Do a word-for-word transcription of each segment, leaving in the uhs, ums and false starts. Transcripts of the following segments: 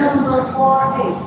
Number four eight.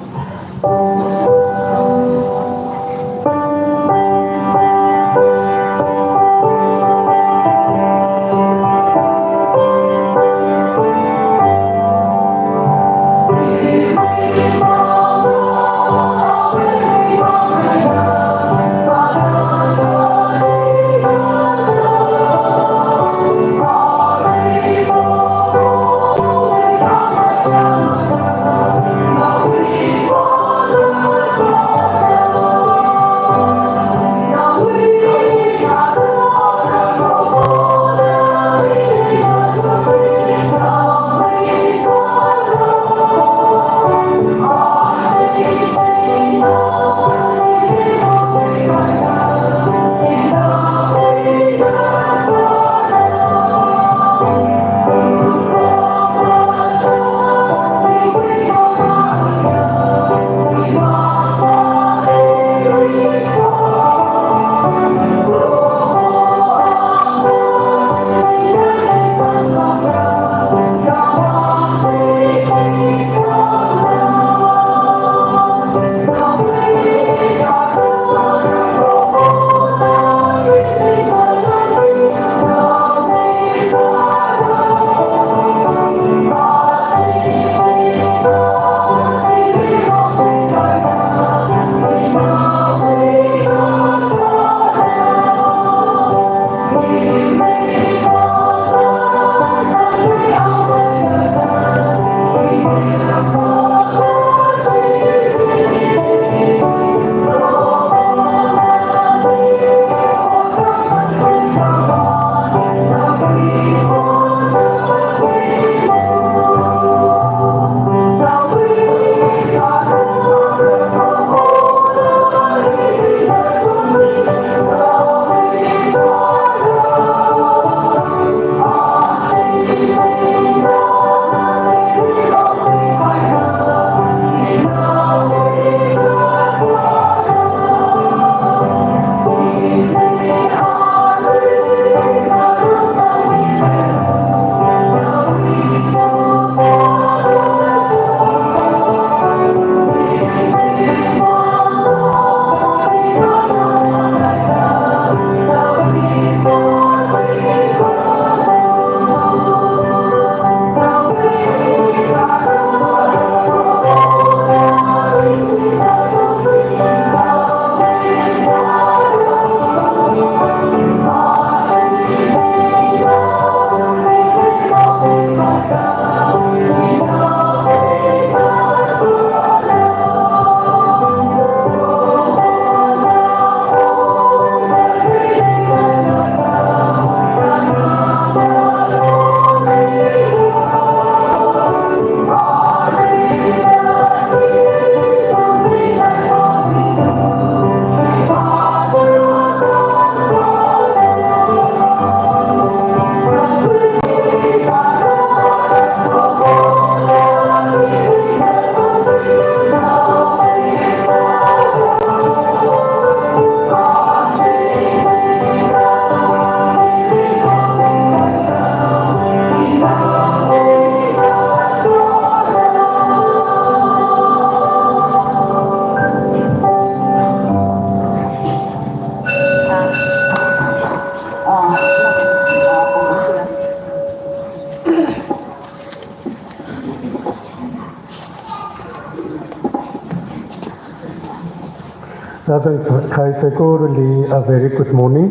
Rāzang kahai saikorali a very good morning.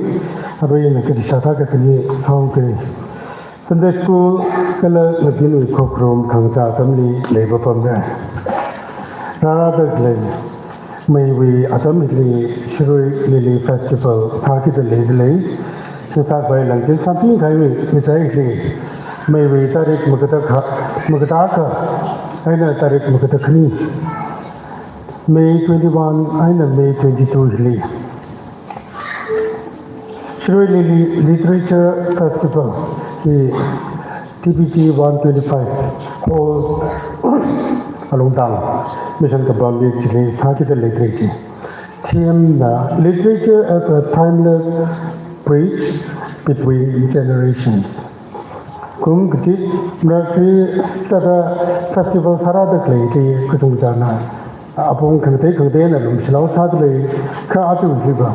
Arui ina kachishāda kakhane sāngke. Sunday school kala ngazinwui khokharum khangachā atamli leipapamra. Rārada khalei Mayvui atamli Shirui Lily Festival sākida leidalei. Shisakvai langchin samphang kahaimi ngachaili Mayvui tarik makada akha, makada akha eina tarik makada akhani, May twenty-one eina May twenty-two hili Shirui Lily Literature Festival hi T B G one twenty-five Hall alungtang Mission Compound li chili sākida leidalei chi. Theme na Literature as a Timeless Bridge Between Generations. Kum kachit marakhri thāda festival sārada khalei chi kachungchāna apong khangatei khangateina lumshilao sādalei, kha aja hiva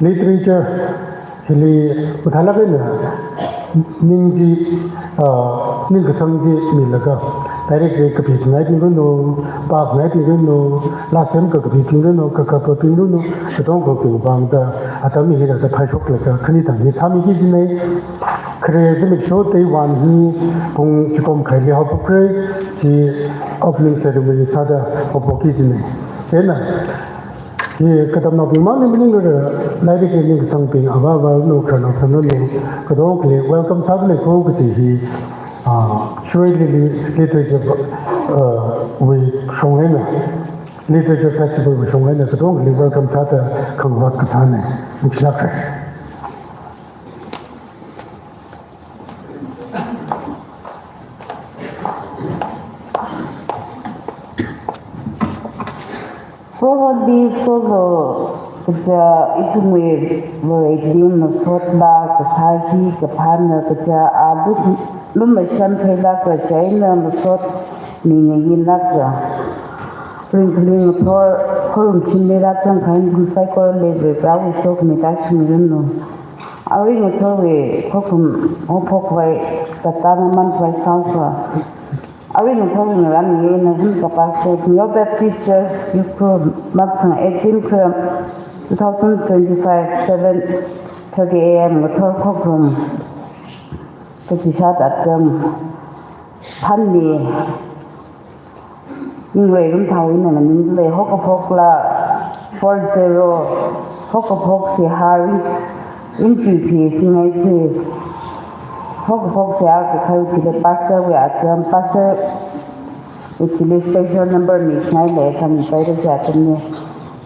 literature hili mathālāk eina ning chi, ah, ningkasang chi milaga, direct li kapikhangaibing ranu, pākhangaibing ranu, laa semkakapibing ranu, kakapabing ranu, katonga khawui vangda atam hili rāda phaishoklaga khani thang hi sāmiki jinei. Khare zimiksho day one hi pung chikom khaili haophokra, chi opening ceremony sāda haophoki jinei. Chieina hi katamnaobing mangli maninglura, lairikli ningsangbing avā avā ranu, khararnao sāranu, katongali welcome sāda leiko kaji hi, ah, Shirui Lily Literature, ah, wui shong eina, Literature Festival wui shong eina katongali welcome sāda khangahot kasānei. Ningshilākra. Prohot di solo kaja ithumwui Vareli masotla kasā hi kaphāna kaja alu lumashan theila kaja eina masot mingayi naka. Ringkhaling ngathor khorumshimli rāzang kahai ithum saikorali Varewui sokhami tāshungmiranu. Arui ngathorwui khokharum haophokkhavai, katāna mankhavai sāsa. Arui ngathorwui ngarān eina hun kapā se New Baptist Church Ukhrul, Mapthang eighteen Kharam, two thousand twenty-five, seven thirty A M ngathor khokharum. Kachishāt atam phanli Ningreirumthao ina nganingdalei. Hokaphokla four zero, Hokaphok seihā Ring-, Ringchuiphi Singngaisui. Hokaphok seihā kakhai chili pastor wui atam, pastor wui chili special number mikhangailei, khamipaira chi atamli.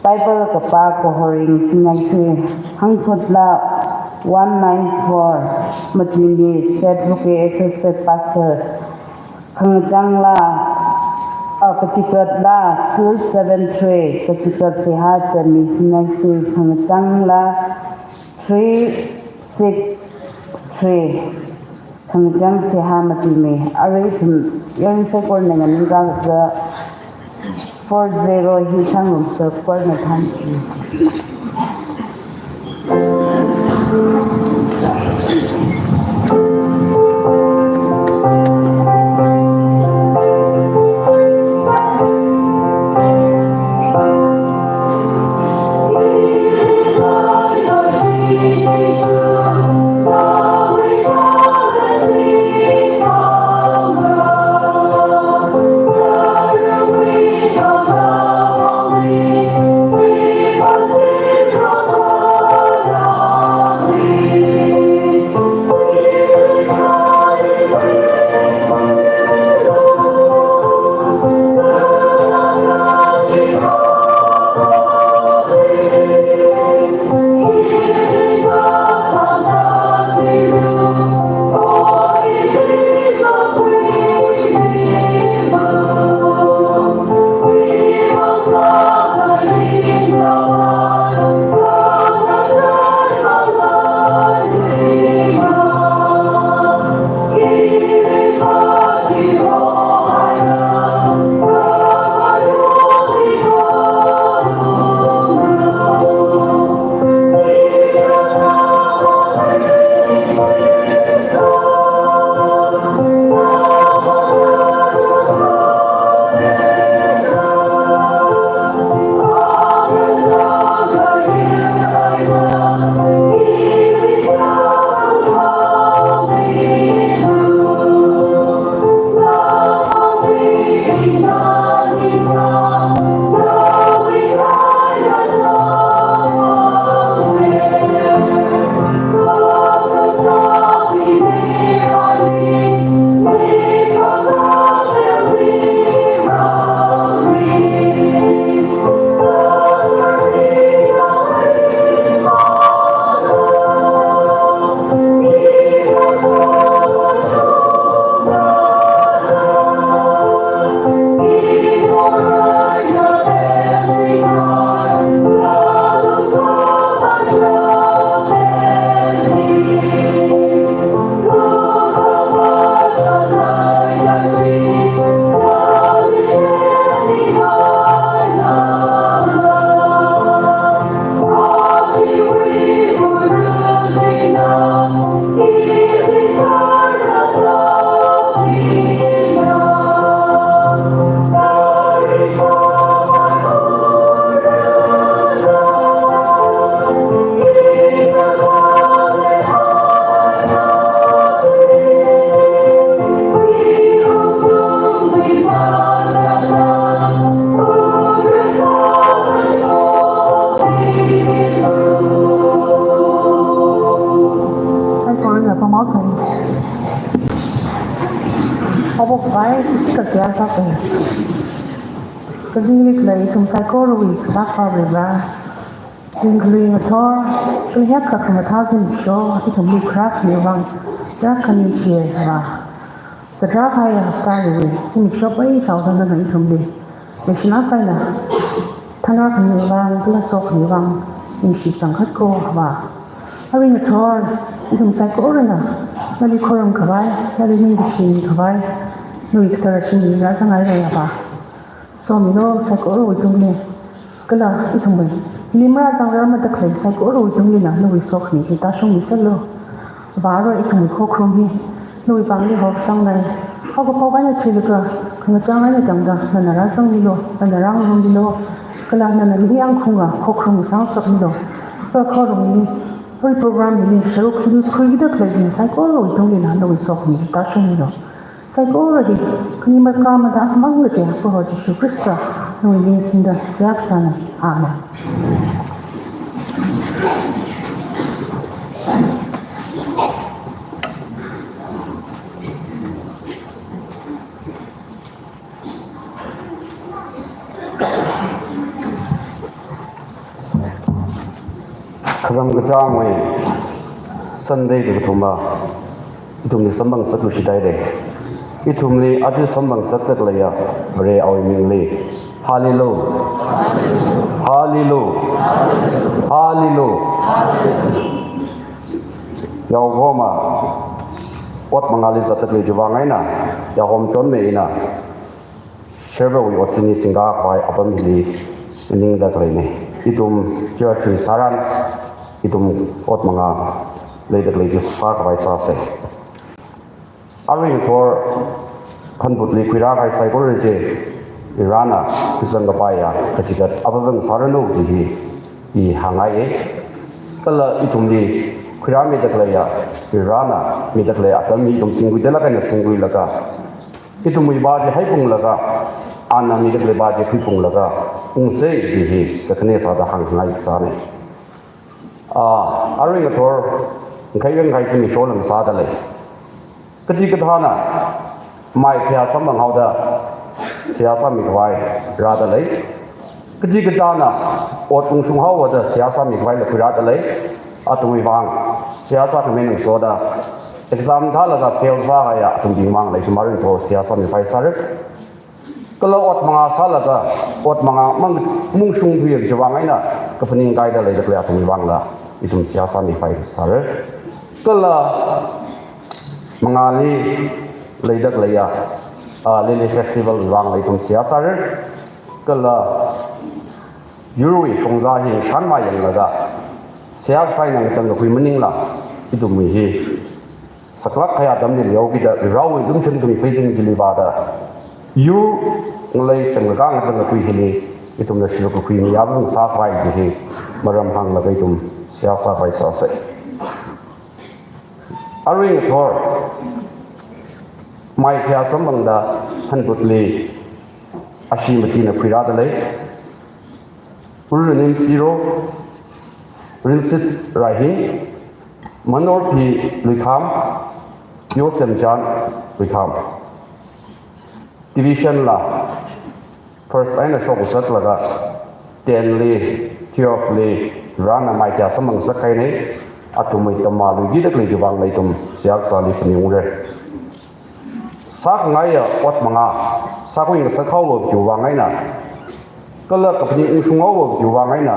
Bible kapā Kahoring Singngaisui. Hangkhutla one nine four, matuimi Seth Ruke, Associate Pastor. Khangachangla, ah, kachikatla two seven three, kachikat seihā Tami Singngaisui. Khangachangla three six three. Khangachang seihā matuimi. Arui ithum yaron saikorana nganingkakazā four zero hi sāngarumsa, choirna thank you. Haophok khavai, kachikathā seihā. Kazingli khalei ithum saikorawui Kasā Akhava Vare, ringkhalui ngathor, kala hiyākha khamathā zimiksho ithumli khuirākhami vang, hiyākha ningshiya Avā. Zatrā kahaiya haptali zimiksho paichaoda nana ithumli leishilāk eina thanrākhami vang kala sokhami vang ningshi kachangkhat ko Avā. Arui ngathor ithum saikorana nali khorumkhavai, nali ningkashi khavai, nawui kathara shimli rāzanghaira Avā. Somilo saikorawui tungli, kala ithumwui hili marāzangrarmada khalei saikorawui tunglila nawui sokhami chi tāshungmiserlu. Avā, arui ithumwui khokharum hi nawui pāngli hoksangngai. Haokaphok eina thuilaga khangachāng eina tangda nana rāzangmilu, nana rāngarummilu, kala nana ningyāng khaunga khokharum sāngasakmilu. Kala khorumli, arui program hili sharuk hili khuikida khaleibing saikorawui tunglila nawui sokhami chi tāshungmilu. Saikora hi khani marka mathāmang kaje Proho Jishu Khrista nawui ming singda seihā kasāna. Amen. Kharam kachāngwui Sunday kakathuma ithumli samphang ngasakluishit haira. Ithumli aja samphang ngasakda khaleiya Vare awui mingli, Hallelujah. Hallelujah. Hallelujah. Yaokahoma ot mangāli zatda khalei chiwui vang eina, Yaohom Chonmei ina Shervawui otsin hi singkakhavai apam hili nganingda khaleina. Ithum church wui sāran, ithum ot mangā leida khalei chi sākhavai sāsa. Arui ngathor hanbutli khuirākahai saikora chi, Varena khuisang kapaiya kachigat apam sāranu kaji hi i hāngngaiya. Kala ithumli khuirāmida khaleiya, Varena mida khalei atam hi ithum singkhuida lāk eina singkhuilaga, ithumwui vā chi haiphunglaga, ana mida khalei vā chi khuiphunglaga ungsa kaji hi kakhane sāda hāngngai kasāna. Ah, arui ngathor ngakhai ngakhai zimikshola masāda lei. Kachikathāna mai khayā samphang haoda seihā sāmikhavai rāda lei. Kachikathāna ot ungshung haoda seihā sāmikhavaila khuirāda lei. Athumwui vang seihā sākhami ngasoda exam thālaga fail sāhaiya athumbing vangla ithum arui ngathor seihā sāmikhavai sāra. Kala ot mangā sālaga, ot mangā mang, maungshungthuiya kajiwui vang eina kaphaning kaida leida khalei athumwui vangla ithum seihā sāmikhavai sāra. Kala mangāli leida khaleiya, ah, Lily Festival wui vangla ithum seihā sāra. Kala yurwui shongza hi shanmā yanglaga seihā kasā eina ngatangkakhui maningla, ithumwui hi saklāk kahai atamli leokida Varewui lumshun khami pheisin chili vāda, yur ngalei semkakā ngatangkakhui hili ithumna shiluk kakhui mayāvang sākhavai kaji hi maram hānglaga ithum seihā sākhavai sāsa. Arui ngathor mai khayā samphangda hanbutli ashi matina khuirāda lei. Urinim Siro, Rinsit Raihing, Manorpi Luikham, Yosemchan Luikham. Division la first eina shokngasakta laga, ten li, twelve li, Varena mai khayā samphang ngasakhaina, athumwui tamā luikida khalei chiwui vangla ithum seihā kasāli phaningungra. Sākhangaiya ot mangā sākhui ngasak haowa kajiwui vang eina, kala kaphaning ungshung haowa kajiwui vang eina,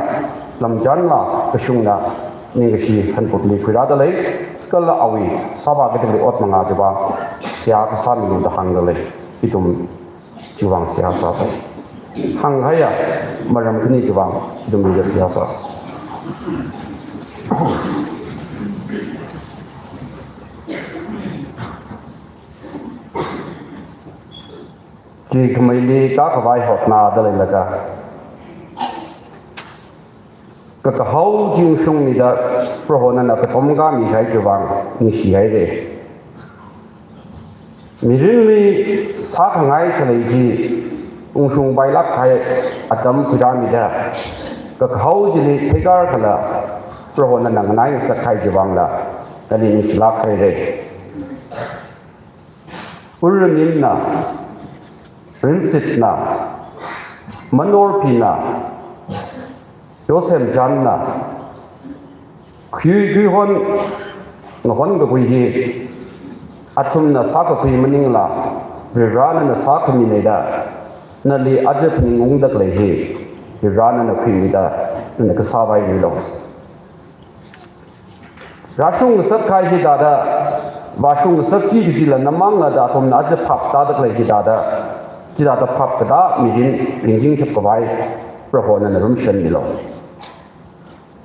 lamchanla kashungna ningkashi hanbutli khuirāda lei, kala awui sāvākida khalei ot mangā chiwui vang seihā kasāmilu da hāngda lei. Ithum chiwui vang seihā sāsa. Hānghaiya maram khani chiwui vang ithum mida seihā sāsa. Chi khameili kakhavai hotnada leilaga, kakahao chi ungshungmida Proho nana katomkā mikahai chiwui vang ningshihaira. Mirinli sākhangai khalei chi ungshungpailāk kahai atam khuirāmida, kakahao chili pheikar khala Proho nana nganai ngasakkahai chiwui vangla nali ningshilāk haira. Urininna, Rinsitna, Manorpina, Yosemjanna, khui khuihon ngahon kakhui hi, athumna sākakhui maningla, Varivarā nana sākhuiminei da, nali aja phaningungda khalei hi, Varivarā nana khuimida, nana kasāvai milo. Rāshung ngasakkahai hi thāda, vāshung ngasakki kajila namangla da athumna aja phap tāda khalei hi thāda, chithāda phap katā mirin ringchingshap khavai, Proho nana rumshanmilo.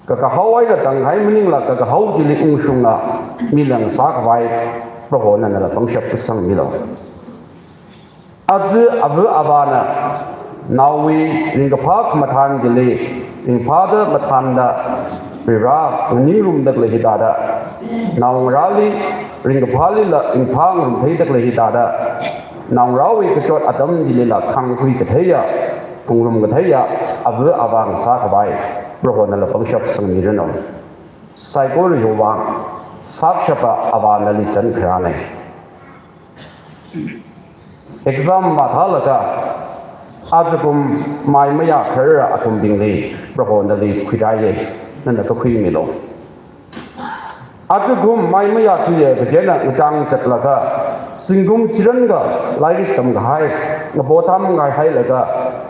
Kakahao eina tanghai maningla kakahao chili ungshunga milang sākhavai, Proho nanala pangshap kasangmilo. Aja ava avāna, naowui ringkaphā khamathān chili, ringphāda mathānda, Varivarā nganingrumda khalei hi thāda, naongarāli, ringkaphālila, ringphā ngarumtheida khalei hi thāda, naongarāwui kachot atam chilila khāngkhui katheiya, phungrum katheiya, ava avā ngasākhavai, Proho nala pangshap sangmiranu. Saikora hiwui vang, sākashapa avā nali chānkharānei. Exam vāthālaga, ajakum mai mayākharar athumbingli, Proho nali khuirāye, nana kakhuimilo. Ajakum mai mayāthuiye kajina ngachang zatlaga, zingkum chiranga lairik tamkahai, ngapo tamkahai hailaga,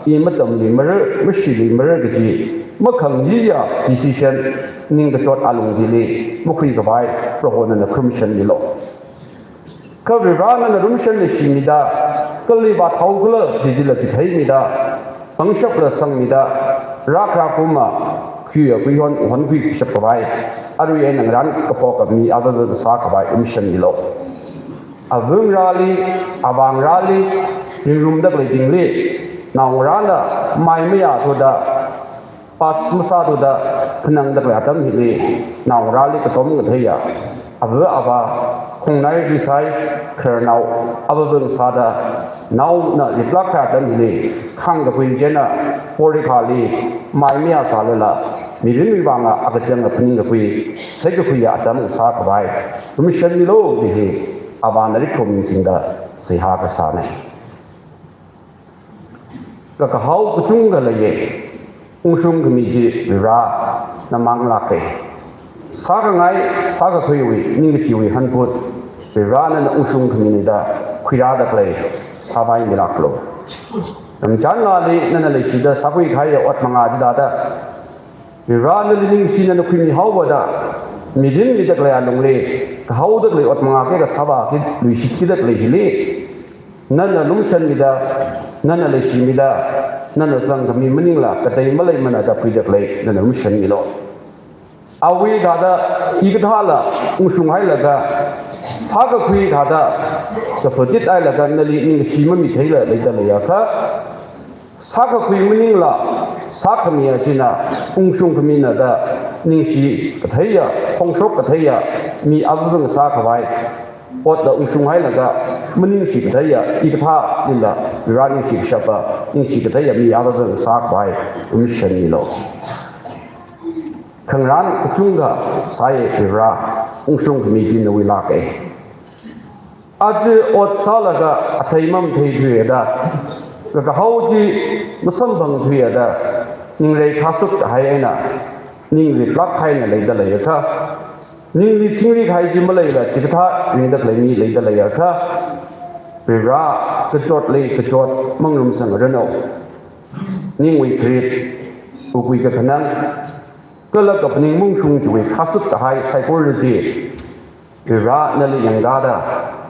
i matamli mara, mashili mara kaji, makhangyiya decision, ningkachot alung chili, makhuikhavai, Proho nana kharumshanmilo. Kha Varivarā nana rumshanna shimida, kali vāthaokhala jijila chitheimida, pangshapla sangmida, rākharā kuma, khuiya khuihon, honkhui kashap khavai, arui eina ngarān kaphok kami avāva sākhavai rumshanmilo. Avangarāli, avāngarāli, ringrumda khaleibingli, naongarāna mai mayāthuda, pass masāthuda khanangda khalei atam hili, naongarāli katom katheiya, ava avā, khongnai risai, khararnao, avāva ngasāda, naona riplāk kahai atam hili, khāngkakhui china, porikhali, mai mayāsālala, mirinwui vanga akachanga phaningkakhui, theikakhuiya atam sākhavai, rumshanmilo kaji hi, avāna rikhrum singda, seihā kasānei. Kakahao kachungkha leiye, ungshung khami chi Varivarā namanglāke. Sākhangai, sākakhuiwui, ningkachiwui hanphut, Varivarā nana ungshung khaminei da, khuirāda khalei, sāvai milāklu. Ramchanlali nana leishida sākhui kahaiya ot mangā chithāda, Varivarā nali ningshina nana khuimihaowa da, mirin mida khalei alungli, kahaoda khalei ot mangā kekasāva khi luishitkida khalei hili, nana lumshanmida, nana leishimida, nana zangkhami maningla, katei maleimana da khuida khalei, nana lumshanmilo. Awui thāda, hikathāla, ungshung hailaga, sākakhui thāda, kafatit hailaga, nali ningshi mamitheila, leida leiakha, sākakhui maningla, sākhamiya china, ungshung khamina da, ningshi katheiya, phongshok katheiya, mi avāva ngasākhavai, otla ungshung hailaga, maningshi katheiya, hikathā lila, Varivarā ningshi kashapa, ningshi katheiya, mi avāva ngasākhavai, rumshanmilo. Khangarān kachungkha sāye Varivarā, ungshung khami chi nawui lāke. Aja ot sālaga athei mamatheithuiya da, kakahao chi masamphangthuiya da, ningrei khasukkahai eina, ning riplāk kahaina leida leiakha, ningli thingri kahai chi maleila chikathā ringda khalei mi leida leiakha, Varivarā kachotli kachot mangarumsangranu. Ningwui kharit, wukkui kakhanang, kala kaphaning maungshung chiwui khasukkahai saikora chi, Varivarā nali yangkāda,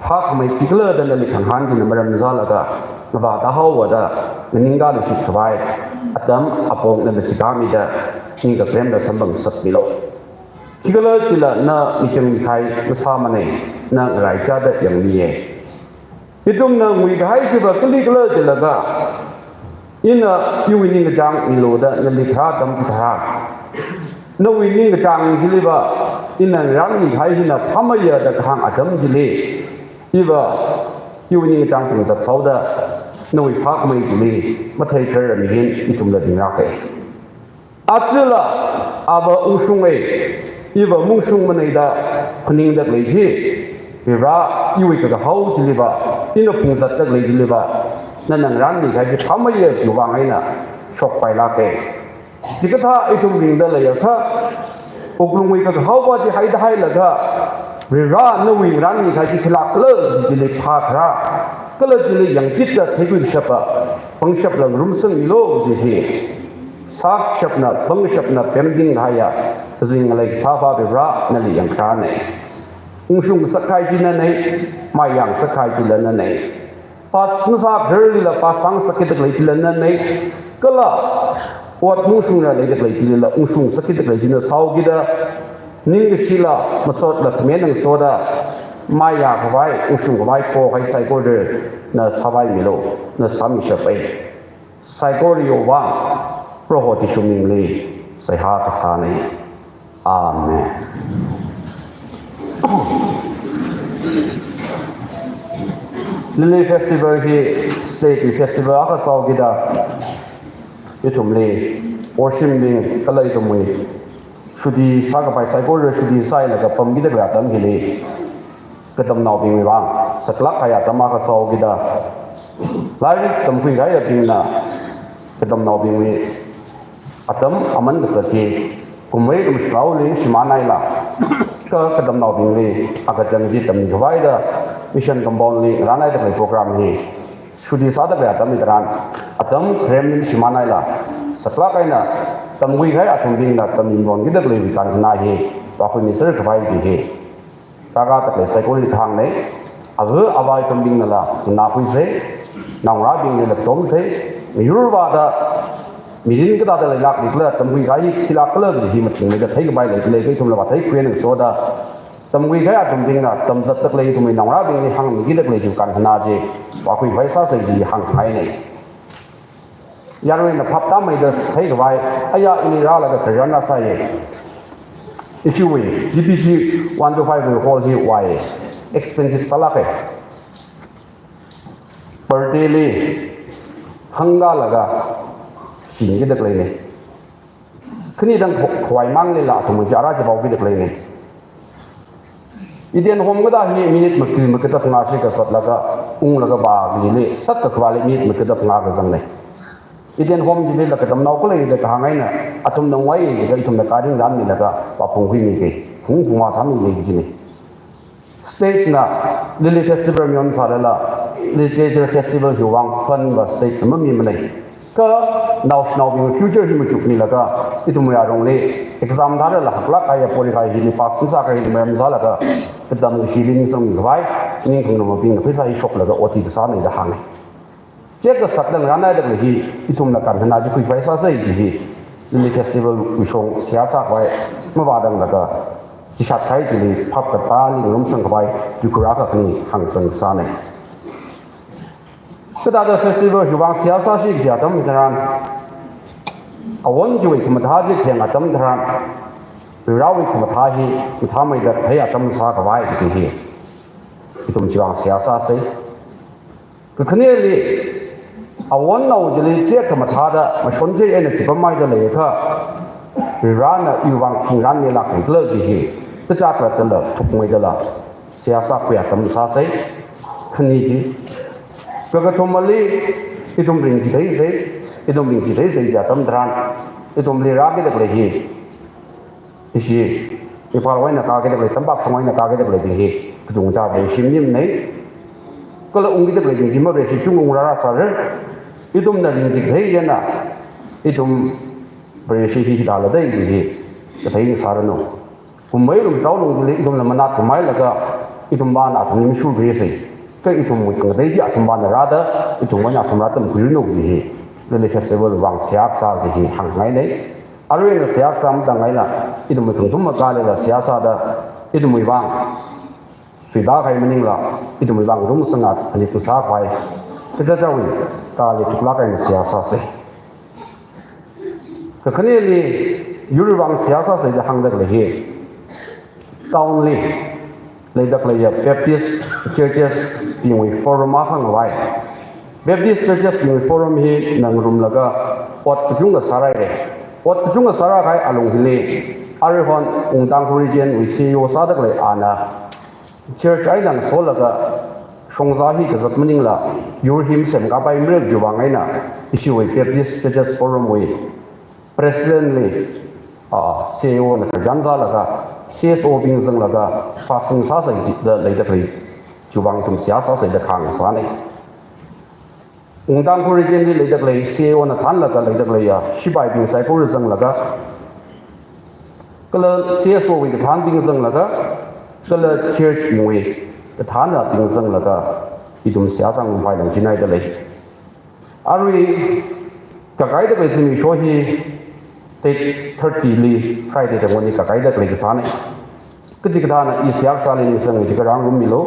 phākhamei khikhala da nali khangahān china maram sālaga, ngavā tāhaowa da, nganingkā luishitkhavai, atam apong nana chikāmida, ningkaklemda samphang ngasakmilo. Khikhalajila na michang mikahai masāmanei, na ngaraichāda yangmiye. Ithumna nguikahai chiva kalikhala jilaga, ina iwui ningkachāng milu da nali kharā atam chitharan, nawui ningkachāng chiliva, ina ngarānmikahai hina phāmeiya da kahāng atam chili, iva, iwui ningkachāng pungzat sāhaoda, nawui phākhamei chili, matheikharar mirin ithumla dingrake. Ajala, ava ungshunge, iva maungshungmanei da phaningda khalei chi, Varivarā iwui kakahao chiliva, ina phungzatda khalei chiliva, nana ngarānmi kahai chi phāmeiya chiwui vang eina shokpailāka. Chikathā ithum ringda leiakha, wuklungwui kakahaopa chi haida hailaga, Varivara nawui ngarānmi kahai chi khilākla kaji chili phākharā, kala chili yangkida theikhuishapa pangshap lang rumsangmilu kaji hi, sākashapna pangshapna pemting kahaiya kazing ngalei kasāva Varivara nali yangkharāna. Ungshung ngasak kahai chila nana, mayā ngasak kahai chila nana. Pass masākhararlila pass sāngasakkida khalei chila nana. Kala ot maungshungra leida khalei chilila ungshung ngasakkida khalei china sāhaokida, ningkashila masotla khami eina ngasoda, mayākhavai, ungshungkhavai pokahai saikora na sāpaimilu, na sāmishapa. Saikorawui vang Proho Jishu mingli seihā kasāna. Amen. Lily Festival hi state wui festival akha sāhaokida, ithumli worshipbing kala ithumwui shuti sākapai saikora shuti sāhailaga pamkida khalei atam hili, katamnaobingwui vang saklāk kahai atam akha sāhaokida, lairik tamkhui kahaiyabingna katamnaobingwui atam aman kasak hi kumvei kumshraoli shimānhaila, ka katamnaobingli akachang chi tammikhavai da mission compound li ngarānhaida khalei program hi shuti sāda khalei atam hitharan, atam kharemli shimānhaila, saklāk eina tamkhui kahai athumbingna tammironda khalei kankhana hi vākhuimiserkhavai kaji hi rākada khalei saikorali kahāngna. Ava avā ithumbingnala nganākhuisa, naongarābingnala katomsa, miyur vāda mirin kathāda leilākli kala tamkhui kahai khilākla kaji hi mathingmeida theikapai leikhala, ithumla vātheikhuiya ngasoda, tamkhui kahai athumbingna tamzatda khalei ithumwui naongarābingli hāngmikida khalei chi kankhana chi vākhuikhavai sāsa kaji hānghaina. Yaruina phaptāmeida theikhavai, aya ili rālaga khararna sāya. Ishiwui D P G one two five wui hall hi vāya. Expensive sālāka. Birthday li hāngkalaga shinkida khaleina. Khani tangkhavai manglila athumwui chara chipaokida khaleina. Eden hom kathā hi minute maka maka da phangā shi kasatlaga unglaga vā kajili, sat kakhavāli minute maka da phangā kazangna. Eden hom chilila katamnao khalei da kahāng eina, athumna ngavai jiakha ithumna karing ranmilaga vāphungkhuimika, phungphung vāsāmika kajina. State na Lily Festival miyon sālala, Literature Festival hiwui vang fund va state na mamimana. Kha naoshinaobing future hi machukmilaga, ithumwui arongli exam thālala haklāk kahaiya porikha hili pass sākahai hili mayam sālaga, katamkashili ningsangmikhavai, ningkhangarumabingna pheisā hi shoklaga ot hi kasāna da hānga. Chieina kasat tangranhaida khalei hi, ithumla kankhana chi khuikhavai sāsa kaji hi, Lily Festival wui shong seihā sākhavai mavātanglaga, chishat kahai chili phap katāli ngarumsangkhavai yuikha akha khani hāngsang sāna. Kathāda festival hiwui vang seihā sāsi kaji atam hitharan, awon chiwui khamathā chi theng atam tharan, Varivarāwui khamathā hi mathāmeida thei atam sākhavai kaji hi ithum chiwui vang seihā sāsa. Kakhaneli, awonnao chili chieina khamathāda mashon chieina chipamhaida leiakha, Varivarāna iwui vang khi ngarānmilākra khala kaji hi tachak lattala thukmeidala seihā sākhui atam sāsa. Khani chi. Kakathumali, ithum ringchitheisa, ithum ringchitheisa kaji atam tharan, ithumli rākida khalei hi, ishi Imphal wui eina kākida khalei, Tampak shong wui eina kākida khaleibing hi kachungkha Vareshi maningmana. Kala ungkida khaleibing chi ma Vareshi chungda ungrāra sāra. Ithumna ringchithei eina, ithum Vareshi hi hithāla da kaji hi kathei sāranu. Kumvei lumshao lung chili ithumla manat kumhailaga, ithumvana athumli mashurrisa. Kha ithumwui khangatei chi athumvana rāda, ithumvana athum rātamkhuiranu kaji hi Lily Festival wui vang seihā kasā kaji hi hāngngaina. Aruina seihā kasā matangngaila, ithumwui khangthum makālila seihā sāda, ithumwui vang suitākahai maningla, ithumwui vang rumsanga phanit kasākhavai kachichāwui kali thuklāk eina seihā sāsa. Kakhaneli, yurwui vang seihā sāsa da hāngda khalei hi, town li leida khaleiya Baptist churches bingwui forum akha ngavai. Baptist churches bingwui forum hi ngarumlaga ot kachungkha sārāhaira. Ot kachungkha sārākahai alung hili, aruihon Wungtangkhu region wui C E O sāda khalei ana church eina ngasolaga shongza hi kazat maningla, yur hi masemkapai mara chiwui vang eina, ishiwui Baptist Churches Forum wui President li, ah, C A O na khararchan sālaga, C S O bing zanglaga, fasting sāsai da leida khalei chiwui vang ithum seihā sāsai da khangsanei. Wungtang Khorei Chenli leida khalei C A O na thānlaga leida khaleiya, shipaibing saikora zanglaga, kala C S O wui kathānbing zanglaga, kala church bingwui kathānabing zanglaga, ithum seihā sāngarumpai lang jinai da lei. Arui kakaida khalei zimiksho hi date thirty li Friday tangwon hi kakaida khalei kasānei. Kachikathāna i seihā kasāli ningsang chi kharā ngarummilu.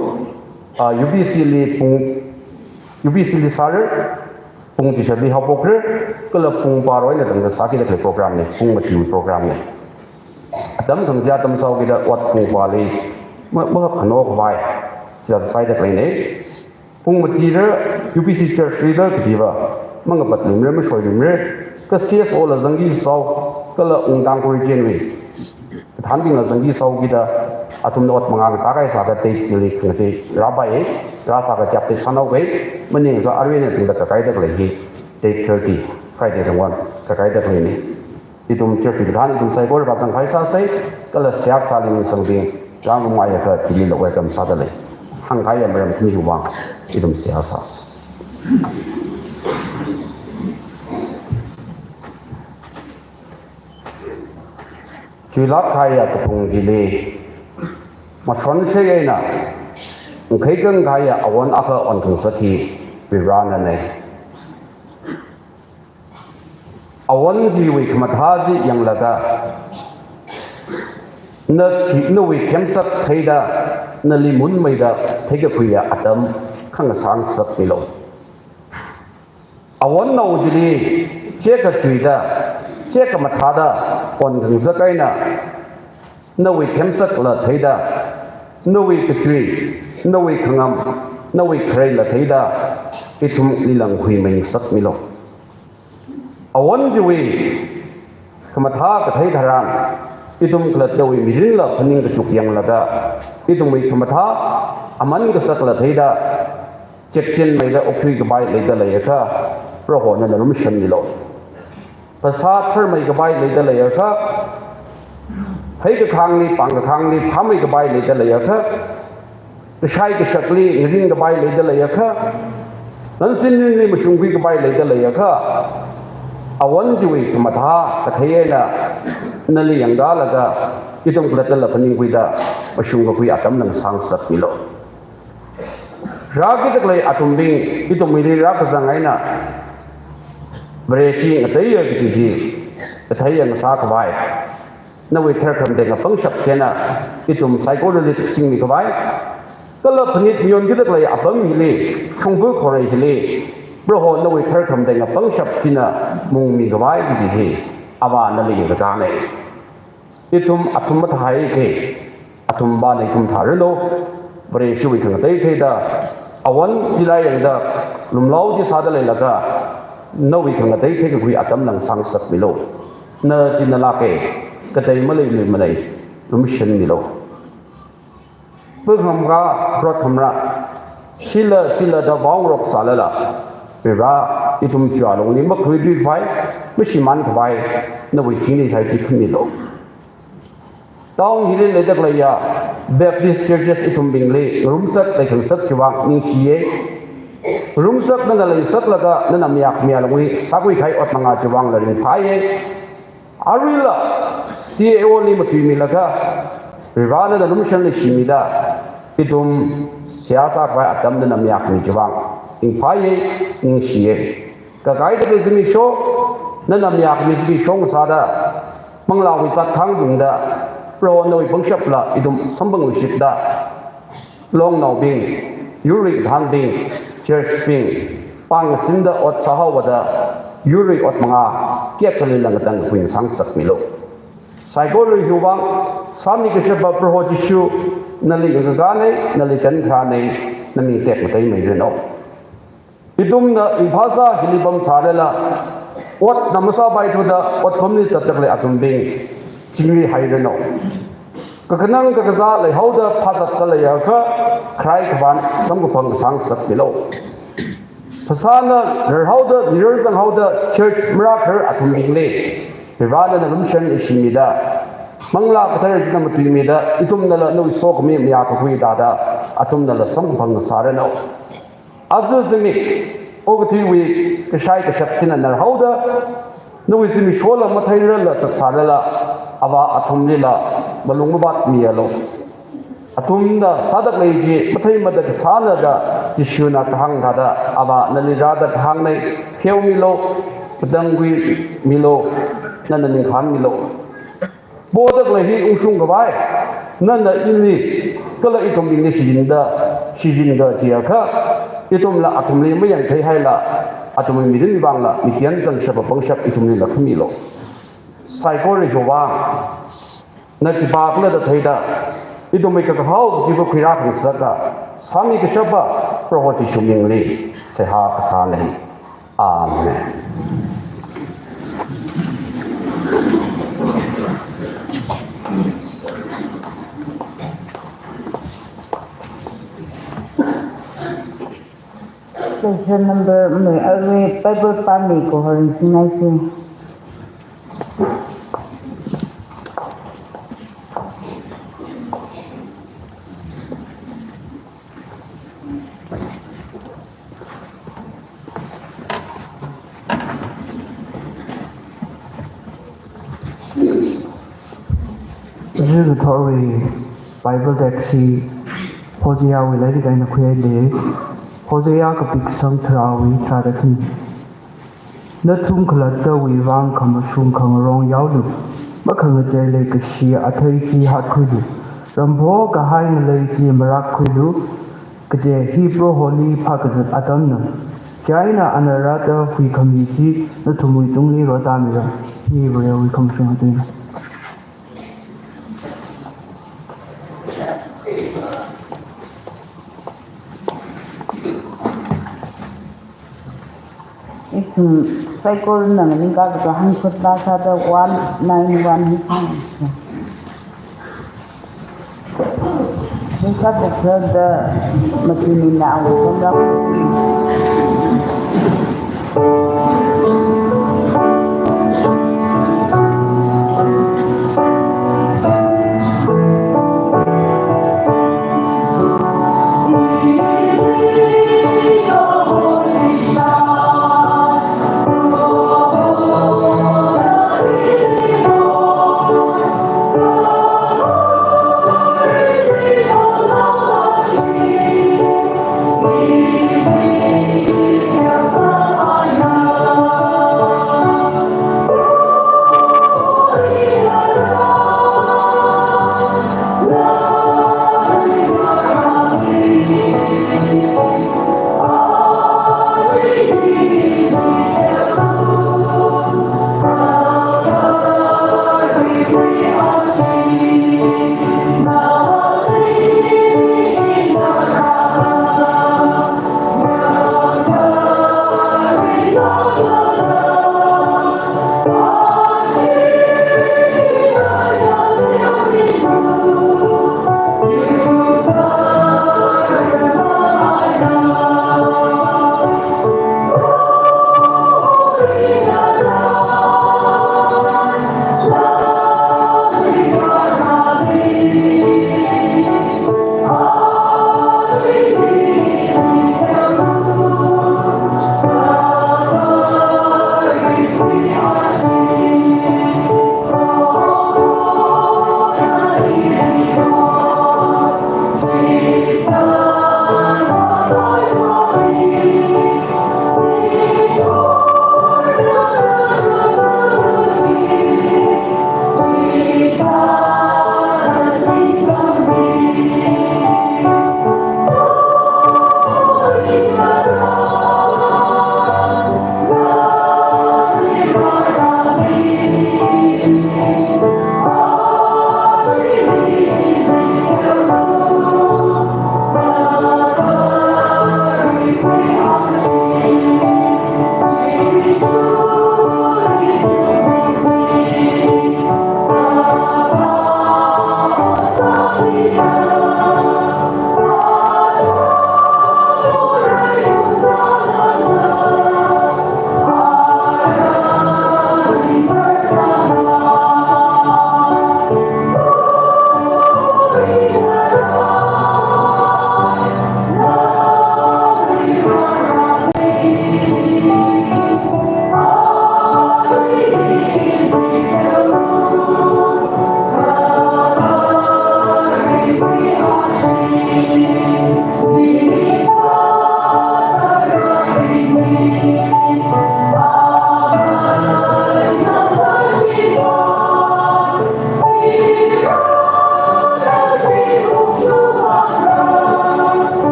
Ah, U B C li pung, U B C li sāra, pung chishatli haophokra, kala pung baro eina tangda sākida khalei program nei, pung mati program nei. Atam khangazā atam sāhaokida ot pung bali, ma, makhano khavai, chida sāda khaleinei. Pung matira, U B C church leader kajiva mangapat limra, mashoi limra, ka C S O la zangki sāhao, kala Wungtang Khorei Chenwui kathānbing la zangki sāhaokida, athumna ot manga ngatā kahai sāda date li khangachei rāpai, rāsākha chapter sānao kahai, maningakha arui eina tangda kakaida khalei hi date thirty, Friday tangwon kakaida khaleinei. Ithum church wui kathān ithum saikora phāzang kahai sāsei, kala seihā kasāli ningsangbing, rāngarumngaiakha chili la welcome sāda lei. Hāngkahaiya maram khani hiwui vang ithum seihā sāsei. Chuilāk kahaiya kapung chili, mashonshei eina ngakhai kang kahaiya awon akha onkhangasak hi Varivaranei. Awon chiwui khamathā chi yanglaga, na khi, nawui themsak theida, nali munmeida theikakhuiya atam khangasā ngasakmilu. Awonnao chili cheka chuida, cheka mathāda onkhangasak eina, nawui themsakla theida, nawui kachui, nawui khangam, nawui kharei la theida, ithum nilangkhuimei ngasakmilu. Awon chiwui khamathā kathei tharan, ithum khalattawui mirinla phaning kachuk yanglaga, ithumwui khamathā aman kasakla theida, chekchinmeida okthui kapai leida leiakha, Proho nana lumashanmilu. Phasā tharmei kapai leida leiakha, heikakhangli, pāngkakhangli phāmei kapai leida leiakha, kashai kashakli ngaring kapai leida leiakha, lansin ringli mashungkhui kapai leida leiakha, awon chiwui khamathā kathei eina nali yangda laga, ithum khalattala phaningkhuida mashung kakhui atam ngasā ngasakmilu. Rākida khalei athumbing, ithum mili rākazang eina, Vareshi ngateiya kaji hi katheiya ngasā khavai, nawui tharkhamatei ngapangshap china ithum saikorali taksingmi khavai, kala phanit mayonkida khalei apam hili, shongfa khorei hili, Proho nawui tharkhamatei ngapangshap china mungmi khavai kaji hi, Avā nali yangkakānei. Ithum athum mathāhaiki, athum Avāna ithum thāranu, Vareshiwui khangatei theida, awon chila yangda, lumlao chi sāda leilaga, nawui khangatei theikakhui atam ngasā ngasakmilu. Na chi nalāka, katei maleiluimanei, lumashanmilu. Pākhamra, protkhamra, shila chila da vaongarok sālala, Varivara, ithum chiwui alungli makhui tuipai, mashimān khavai, nawui chingri kahai chi khuimilu. Town hili leida khaleiya Baptist churches ithumbingli ngarumsak leikhangasak chiwui vang ningshiya. Ngarumsak nana leingasaklaga nana mayākhami alungli sākhui kahai ot manga chiwui vangla ringphāya. Aruila C A O li matuimilaga, Varivara nana lumashan leishimida, ithum seihā sākhavai atam nana mayākhami chiwui vang ringphāya, ningshiya. Kakaida khalei zimiksho, nana mayākhami zimiksho ngasāda, manglāwui zat thang tungda, Proho nawui pangshapla ithum samphangluishitda, longnaobing, yurwui kathānbing, church bing, pāng ngasinda ot sāhaowada, yurwui ot manga, kek kali langkatang khuingasā ngasakmilu. Saikora hiwui vang, sāmi kashapa Proho Jishu, nali yangkakānei, nali chānkharānei, naming tekmatei meiranu. Ithumna ringphāsā hili pamsālala, otna masāpaithuda, otpamli zatda khalei athumbing, chingri hairanu. Kakhanang kakazā leihaoda phāzatda leiakha, kharai khavān samkaphang sāngasakmilu. Phasāna rarhaoda, mirar zanghaoda, church marākhar athumbingli Varivarana nana lumashan leishimida, Manglā Kathara china matuimida, ithumnala nawui sokhami mayā kakhui thāda, athumnala samkaphang sāranu. Aja zimik okathuiwui kashai kashap china narhaoda, nawui zimikshola matheirarla zatsārarla, Avā athumlila malung mavātmialu. Athumna sāda khalei chi matheimada kasāna da Jishuna kahāng thāda, Avā nali rāda kahāngnei, pheomilu, matangkhuimilu, nana ningkhānmilu. Poda khalei hi ungshung khavai, nana ili kala ithumbingli shichinda, shichinga chiakha, ithumla athumli mayangtheihaila, athumwui mirinwui vangla mikyan zangshapa pangshap ithumlila khamilu. Saikora hiwui vang, na khipā khala da theida, ithumwui kakahao kachiva khuirā khangasaka, sāmi kashapa Proho Jishu mingli seihā kasānei. Amen. Section number, mm, arui Bible pāmi ko horing sinai si. Aja ngathorwui Bible text hi Hoseawui lairik eina khuihailei. Hosea kapi kasang tharāwui tharāda khani. Nathum khalattawui vang khamashung khangarong yaolu, makhangachei leikashi athei chi hatkhuilu, rampho kahai ngalei chi marakkhuilu, kaje hi Proholi phākazat atamna. Chieina ana rāda huikhami chi nathumwui tungli rotami ra. Hi Varewui khamashung atuina. Ithum saikorana ningkakazā hankhut laa sāda one nine one hi phāng. Ningkakazāda mathuni na awui phāng.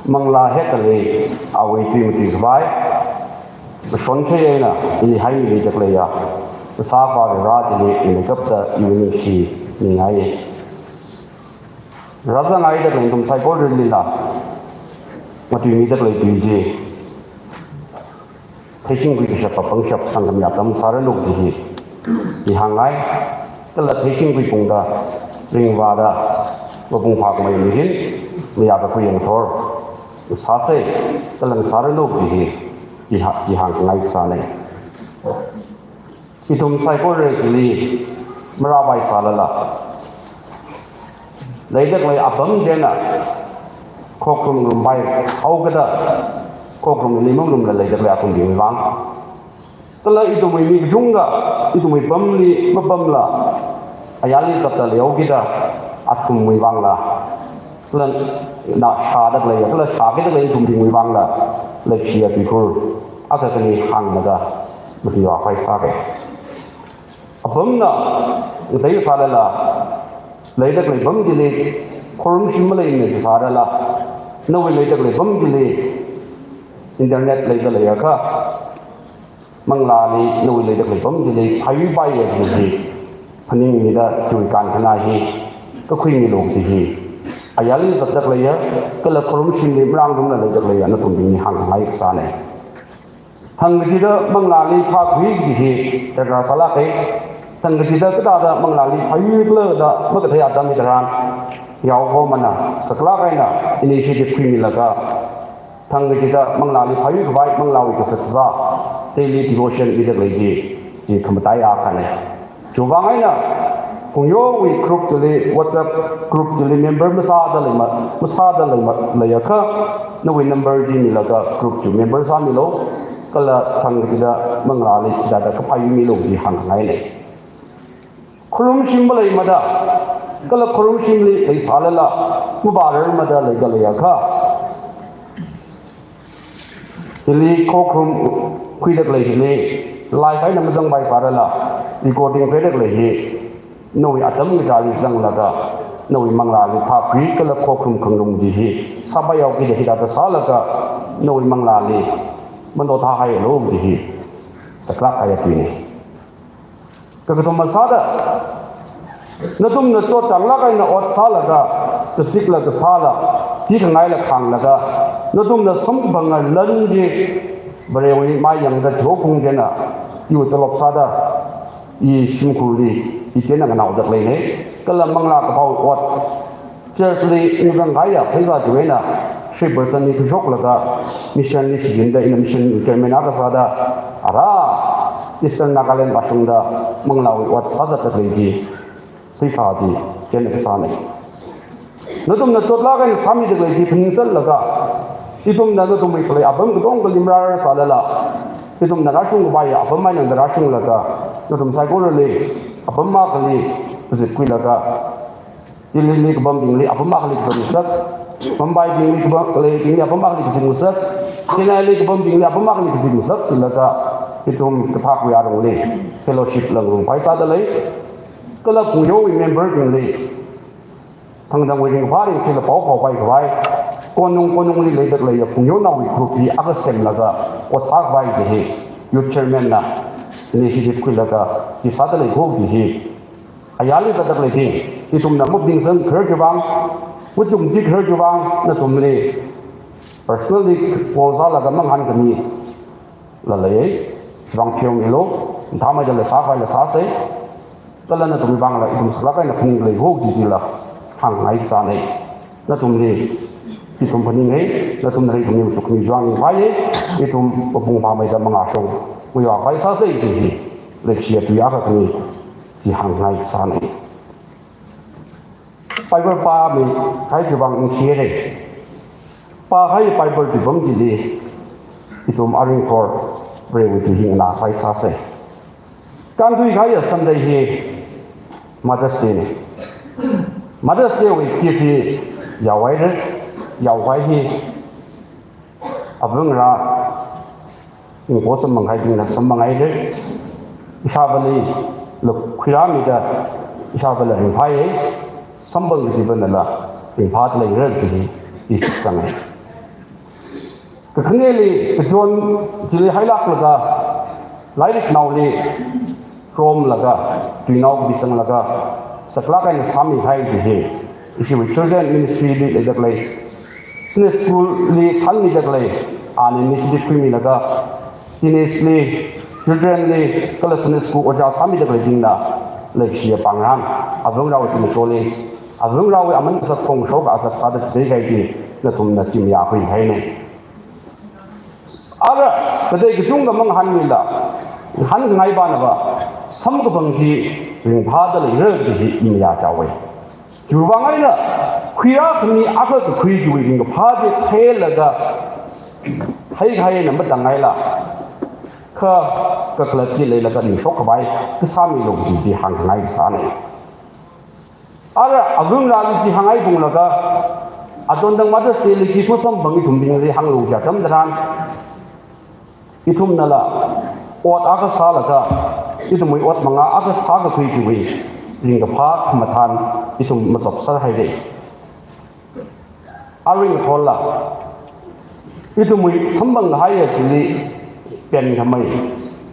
Manglā hekali awui tui matui khavai, mashon shei eina ili haimida khaleiya Kasā Avā Vare chili imeikapta iwui ningshi mingai. Rāzangaida khalei nathum saikoralila matuimida khalei tui chi theishingkhui kashap apangshap sangkhamei atam sāranu kaji hi i hāngngai. Kala theishingkhui phungda ringvāda mapung phākhamei mirin mayā kakhui yangthor sāsei, kala sāranu kaji hi i ha-, i hāngngai kasānei. Ithum saikora chili marāvai sālala, leida khalei apam china khokharum ngarumpai haokada, khokharum nili mangarumla leida khalei athumbingwui vang, kala ithumwui mi kachungkha ithumwui pamli mapamla ayarli zatda leihaokida athumwui vangla, kala na shāda khaleiya, kala shākida khalei athumbingwui vangla leishiya tuikhur akha khani hānglaga matuiya khavai sākei. Apamna ngatei sālala, leida khalei pam chili khorumshim maleimana sālala, nawui leida khalei pam chili internet leida leiakha, manglāli nawui leida khalei pam chili phāyuipaiya kaji hi phaningmida, chiwui kankhana hi kakhuimilu kaji hi ayarli zatda khaleiya, kala khorumshimli marāngarumla leida khaleiya nathumbingli hāngngai kasānei. Thangkachida manglāli phākhui kaji hi darkar sālākei. Thangkachida kathāda manglāli phāyuikhala da makathei atam hitharan, yaokahomana saklāk eina initiative khuimilaga, thangkachida manglāli phāyui khavai manglāwui kazat kazā, daily devotion mida khalei chi, chi khamataiya akhanei. Chiwui vang eina phungyowui group chili, WhatsApp group chili member masāda leima, masāda leima, leiakha, nawui number chi milaga group chi member sāmilu, kala thangkachida manglāli chithāda kaphāyuimilu kaji hāngngainei. Khorumshim maleimada, kala khorumshimli leisālala mavārarmada leida leiakha, hili khokharum khuida khalei hili live eina mazangpai sālala, recording khuida khalei hi nawui atam kachāli zanglaga, nawui manglāli phākhui kala khokharum khangarum kaji hi sāpaihaokida hithāda sālaga nawui manglāli matothāhailu kaji hi saklāk kahaiya tuinei. Kakathuma sāda, nathumna tot tanglāk eina ot sālaga, kazikla kasāla, hikhangaila khānglaga, nathumna samkaphanga lan chi Varewui mai yangda chihophung china, iwui tolop sāda, i shimkhurli, i china nganaoda khaleinei, kala manglā kaphā ot church li ungzang kahaiya pheisā chiwui eina three percent hi khuishoklaga mission li shichinda, ina mission chairman akha sāda, ara Eastern Nagaland vāshungda manglāwui ot sāzatda khalei chi, pheisā chi chieina kasānei. Nathumna totlāk eina sāmida khalei chi phaningsanlaga, ithumna nathumwui khalei apam katongkhali marārar sālala, ithumna rāshung khavaiya apam eina rāshunglaga, nathum saikorali apam akhali kazip khuilaga, Delhili kapambingli apam akhali kazipngasak, Mumbaibingli kapam, khaleibingli apam akhali kazipngasak, Chennai li kapambingli apam akhali kazipngasak, chilaga ithum kathākwui arongli fellowship la ngarumpai sāda lei. Kala phungyowui member bingli thangthangwui ringphā ringphila pao phaopai khavai, konung konungli leida khaleiya phungyonaowui group hi akha semlaga ot sākhavai kaji hi youth chairman na initiative khuilaga chi sāda lei kaji hi ayarli zatda khaleibing, ithumna maphaningsang kharar chiwui vang, machukching kharar chiwui vang, nathumli personally call sālaga mangahān khamila lei, chiwui vang pheomilu, mathāmeida la sākhavai la sāsei, kala nathumwui vangla ithum saklāk eina phaning lei kaji chila hāngngai kasānei. Nathumli ithum phaningei, nathumna ithumli machukmi chiwui vang ringphāyei, ithum mapung phāmeida mangāshong mayākhavai sāsei kaji hi leishiya tui akha khani chi hāngngai kasānei. Bible pāmikahai chiwui vang ningshihairei. Pākahai Bible tuipam chili ithum aringphor Varewui tui hi nganākhavai sāsei. Kānthuikahaiya Sunday hi Mother's Day nei. Mother's Day wui gift hi yaohairei, yaokahai hi avangarā, ingpo samphangkahaibingna samphanghairei. Ishāvāli lukhuirāmida, ishāvāla ringphāyei, samphang kachiva̱nala ringphāda leirei kaji hi i shitsangei. Kakhaneli kachon chili hailāklaga, lairik naoli romlaga, tuinao kapisanglaga, saklāk eina sāmihai chi hi, ishiwui children ministry li leidalei, Sunday school li thanmidalei, ana initiative khuimilaga, teenage li, children li, kala Sunday school ojā sāmidaleibingna, leikashi apāng ran, avāngarao china sholi, avāngarao aman kasak khongshao kasak sāda chithei kahai chi, nathumna chi mayākhuihaina. Ara, katei kachungkha mangahānmila, ngahānngai pānava, samkaphang chi ringphāda leira kaji hi i mayāchaowa. Chiwuivang eina, khuirā khami akha kakhui chiwui ringkaphā chi theilaga, theikahai eina matangngaila, kha kakhalat chi leilaga ningshok khavai, kasāmilu kaji chi hāngngai kasāna. Ara, avāngarāli chi hāngngai phunglaga, aton tang Mother's Day li khi phasam bang ithumbingli hānglu chi atam tharan, ithumnala, ot akha sālaga, ithumwui ot mangā akha sākakhui chiwui ringkaphā khamathān ithum machopserhaira. Aring thola, ithumwui samphang kahaiya chili, penkhamei,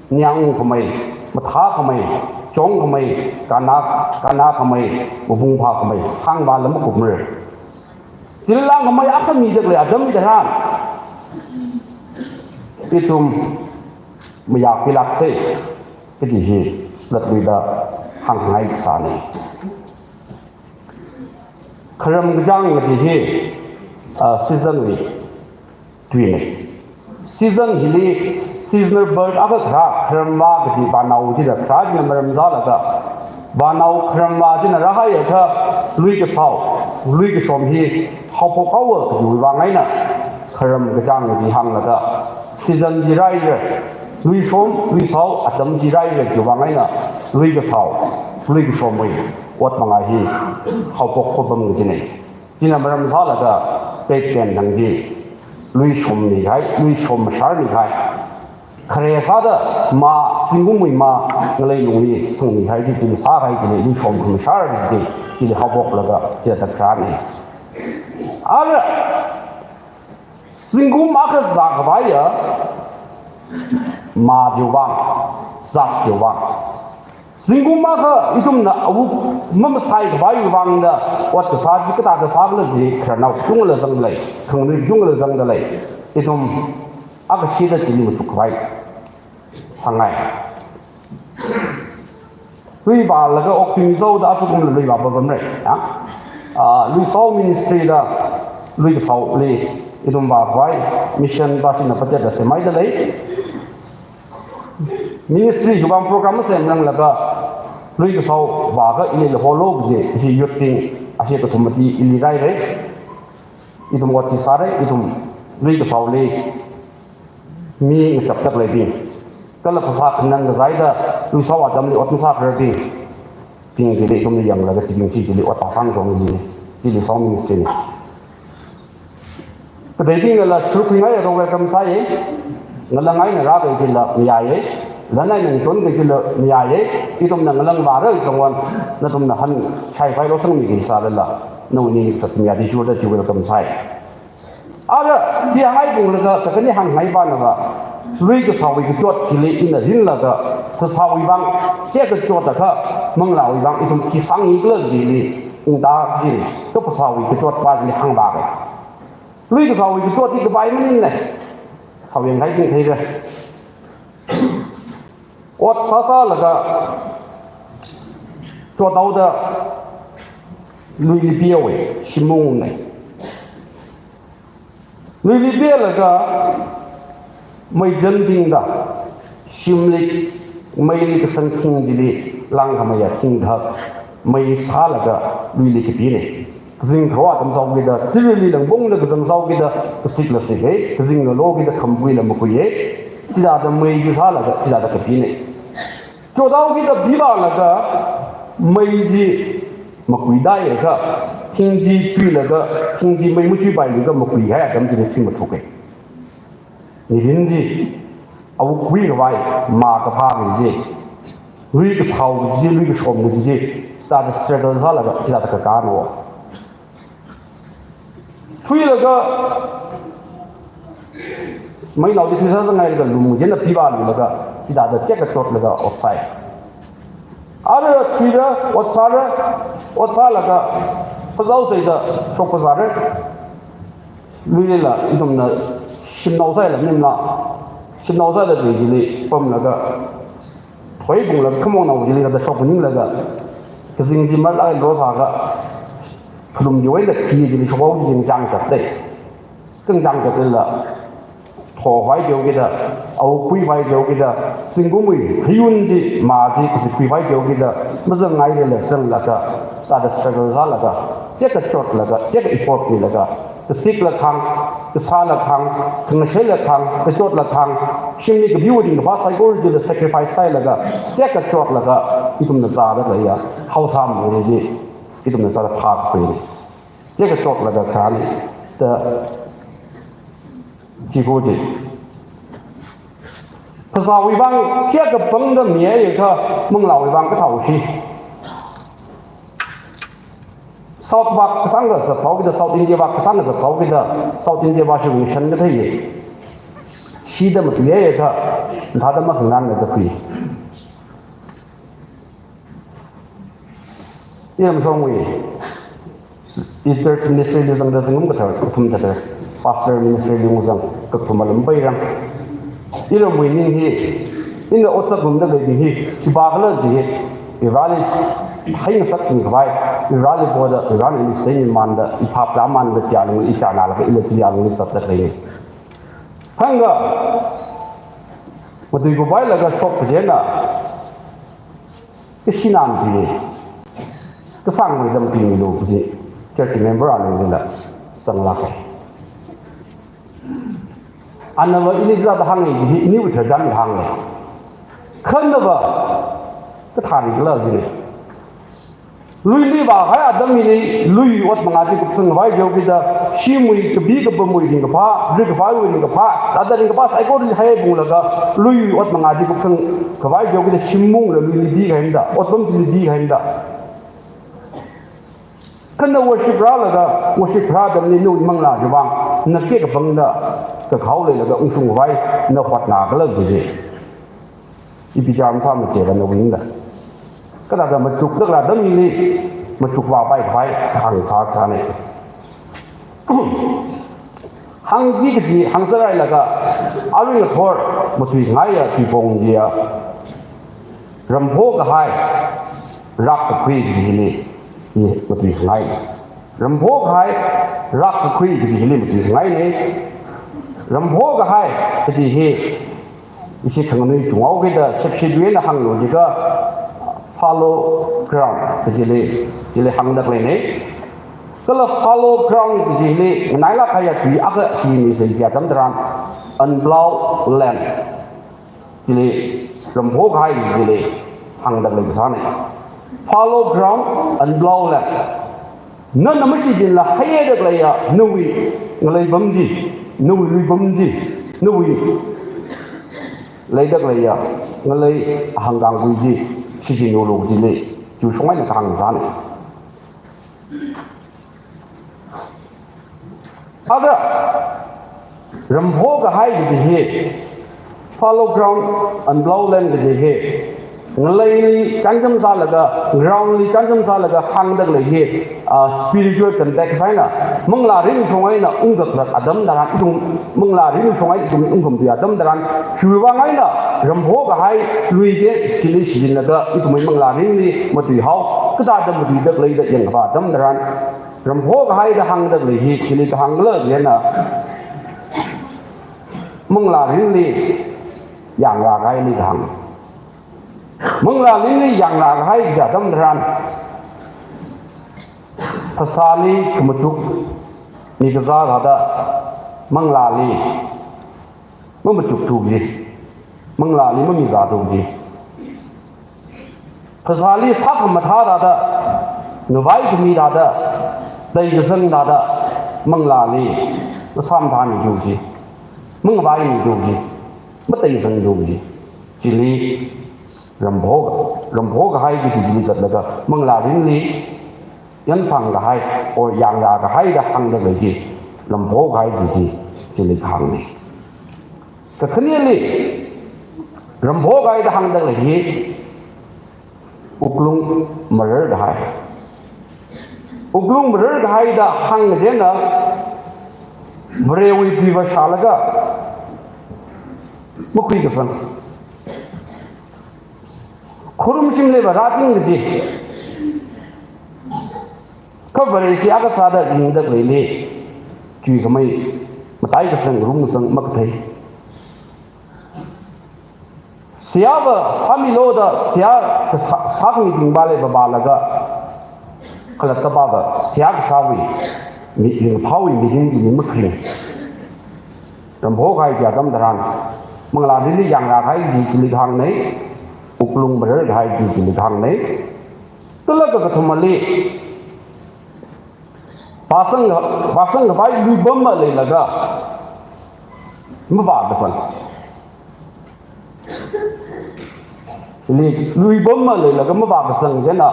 ningyāng khamei, mathākhamei, chongkhamei, kanna, kannakhamei, mapung phākhamei, hāngvāla makumra. Chili langkhamei akha midalei atam tharan, ithum mayākhuilāksa, kaji hi latluida hāngngai kasāna. Kharam kachāng kaji hi, ah, season wui tuina. Season hili seasonal bird akha kharā, kharamvā kaji vānao china kharā china maram sālaga, vānao kharamvā china rāhaiakha, lui kasao, lui kashom hi haophok haowa kajiwui vang eina, kharam kachāng kaji hānglaga, season chi rāhaira, luishom, luisao, atam chi rāhaira kajiwui vang eina, lui kasao, lui kashomwui ot mangā hi haophok haopam kajina. China maram sālaga, pet pen thang chi, luishom mikahai, luishom mashar mikahai. Khare sāda mā, zingkumwui mā, ngalei lungli sangmihai chi, chili sākahai chili, luishom khamashar chi, chili haophoklaga, chithāda kharāna. Ara, zingkum akha zākhavaiya, mā chiwui vang, zat chiwui vang. Zingkum akha ithumna awuk mamasai khavai vangda, ot kasā chi kathāda sākhala chi, khararnao kachungkhala zangdalei, khanganui kachungkhala zangdalei, ithum akha shida chili machuk khavai sāngai. Lui vālaga okthuizaoda athumla lui vāpapamra, ya. Ah, luisao ministry da, lui kasaoli, ithum vākhavai, mission bashina pachetda semhaidalei. Ministry hiwui vang program masemranglaga, lui kasao vāakha ili holo kaji, ishi youth bing, ashi kathum mati ili rāhaira. Ithum ot chi sāra, ithum lui kasaoli, mi ngashap takleibing. Kala phasā khanang kazāda, luisao atamli ot masākhararbing. Bing chili ithumli yanglaga chibing chi chili ot phasāng chong ji, chili luisao ministry na. Kateibingnala shurkhuingaiya, rāwui kam sāya, ngalang eina rākahai chila mayāya, lan eina ngaton kahai chila mayāya, ithumna ngalang vāra chongwan, nathumna han shaipai lo sangmi kasālala, nawui ning sat mayāda churda chiwui kam sāya. Ara, chi hāngngai phunglaga, kakhane hāngngai pānava, lui kasaowui kachot chili ina rinlaga, phasāwui vang, chi kachot akha, manglāwui vang, ithum khi sāngi khala chili, ungda chi, kaphasāwui kachot pa chili hāngvāra. Lui kasaowui kachot hi kapai maningna. Sao yangkahai bing theira. Ot sāsālaga, chothaoda, luili pihaowa, shim maungna. Luili pilaga, mei chāntingda, shimli, meili kasang thing chili, langkhameiya thing thak, mei sālaga, luili kapina. Kazing kharā atam sāhaokida, tilili langpongda kazang sāhaokida, kazikla zika, kazingla lokida, khampuila makuiya, chithāda mei chi sālaga, chithāda kapina. Chothaokida pivālaga, mei chi makuidaiakha, thing chi chuilaga, thing chi mei machuipailaga makuikahai atam chili thing mathuka. Nirin chi, awuk khuikhavai, mā kaphā kaji chi, lui kasao kaji chi, lui kashom kaji chi, chithāda struggle sālaga, chithāda kakāna. Thuilaga, Meinaoli khuisāzanghailaga lum chieina pivāluilaga, chithāda tekachotlaga otsai. Ara thuira, otsāra, otsālaga, phazā sāda shokphazāra. Luilila, ithumna shimnao sāla, nimla, shimnao sāda tui chili pamlaga, thoibunglaga, khamong nao chili rāda shokninglaga, kazing chi marlāk eina rosāga, khalum chiwui eina khi chili shokhaoda zingchang katai. Kangchang kataila, thokhavai teokida, awuk khuikhavai teokida, zingkumwui hayun chi, mā chi, kazip khuikhavai teokida, mazangngailala zanglaga, sāda struggle sālaga, tekachotlaga, teka effort milaga, kasiklāk kahāng, kasālāk kahāng, khangasheilāk kahāng, kachotla kahāng, shimli kapiwui ringkaphā saikora chila sacrifice sāhailaga, tekachotlaga, ithumna sāda khaleiya, haosam chi, ithumna sāda phākhui. Tekachotlaga kharāna, da, chi khuji. Phasāwui vang kayākha pangda miya kha, manglāwui vang kathāoshi. South vak kasāngkha zathaokida, South India vak kasāngkha zathaokida, South India vak shivung shan kathei. Shida matuiya kha, thāda makhanganna da khui. Iram shongwui, i church ministry li zangda zingkum kathar, kathum kathar, pastor ministry li ngazang, kathum alam pairam. Iramwui ning hi, ina otsak lumda leibing hi, khipākhala ji hi, Vareli, hai ngasak singkhavai, Vareli poda, Vareli ministry li manda, i phap la manda, tia lung, i tia nala, i la tia lung, i sat da leini. Hāngga, matuikhavailaga shok kaji eina, kashinam chi, kasāngmeida matuimilu kaji, church member anungla sanglāka. Anava ili zat hānga ji, iniwui tharjan hānga. Khanava, kathāri kala jina. Luili vākahai atam hili, luiwui ot manga chi kupsangkhavai teokida, shimwui kapi kapamwui ringkaphā, ringkaphāwui ringkaphā, thāda ringkaphā saikora chi haibunglaga, luiwui ot manga chi kupsangkhavai teokida, shim mungla luili pikahaina da, otpam chili pikahaina da. Kha na worship rālaga, worship rā atamli nawui manglā chiwui vang, na kayākha pangda, kakhao leilaga ungshungkhavai, na hotnakhala jiji. Ipi chānsā machela nawui ningda. Kathāda machukda khalei atam hili, machukvāpaikhavai, hāngsā sāna. Hāngki kaji, hāngsā rāhailaga, arui ngathor, matuingaiya, tuipong chiya. Ramphokahai, rākkakhui kaji hili, i matuingai. Ramphokahai, rākkakhui kaji hili matuingaina. Ramphokahai kaji hi, ishi khanganui chungao kida shepshitwui eina hānglu jiakha fallow ground kajili, chili hāngda khaleina. Kala fallow ground kajili, nganailāk kahaiya tui akha shini sāki atam tharan, unploughed land. Chili, ramphokahai chili, hāngda khalei kasāna. Fallow ground, unploughed land. Nana mashichinla haiya da khaleiya, nawui ngalei pam chi, nawui lui pam chi, nawui leida khaleiya, ngalei ahāngkāngwui chi, shichinlu kajili, chiwui shong eina kahāng sāna. Ara, ramphokahai kaji hi, fallow ground, unploughed land kaji hi, ngaleili kanjam sālaga, ground li kanjam sālaga hāngda khalei hi, ah, spiritual context eina, manglārin shong eina ungkaklat atam tharan, ithum manglārin shong eina ithum ungkhamthui atam tharan, khiwui vang eina, ramphokahai lui chi, chili shichinlaga, ithumwui manglārinli matuihao, kathāda matuida khalei da yangkhavā atam tharan, ramphokahai da hāngda khalei hi, chili kahāng khala jiakha, manglārinli yangrākahaili kahāng. Manglārinli yangrākahai kaji atam tharan, phasāli khamachuk mikazā thāda, manglāli mamachukthu kaji, manglāli mamizāthu kaji. Phasāli sākhamathā thāda, ngavai khami thāda, teikazang thāda, manglāli masāmathāmithu kaji, mangavaiminthu kaji, mateikazangthu kaji. Chili rampho, ramphokahai kaji chili zatlaga, manglārinli yangsangkahai, or yangrākahai da hāngda khalei chi, ramphokahai kaji chi, chili kahāngna. Kakhaneli, Ramphok haida hāngda lei hi, wuklung marar kahai. Wuklung marar kahai da hāngda na, Varewui piva shālaga, makhui kasang. Khorumshim leiva rāting kaji. Kha Vareshi akha sāda ringda leili, chuikhamei, matai kasang, rum kasang, makathei. Seihā va sāmilu da, seihā kasā, sākhami bingva leiva vālaga, khalatta va, seihā kasāwui, mi, ringphāwui mirin chi mi makharing. Ramphok kahai chi atam tharan, manglā rinli yangra kahai chi chili kahāngnei, wuklung marar kahai chi chili kahāngnei. Kala kakathumali, vāsang, vāsangkhavai luipamva leilaga, mavākasang. Chili luipamva leilaga mavākasang china,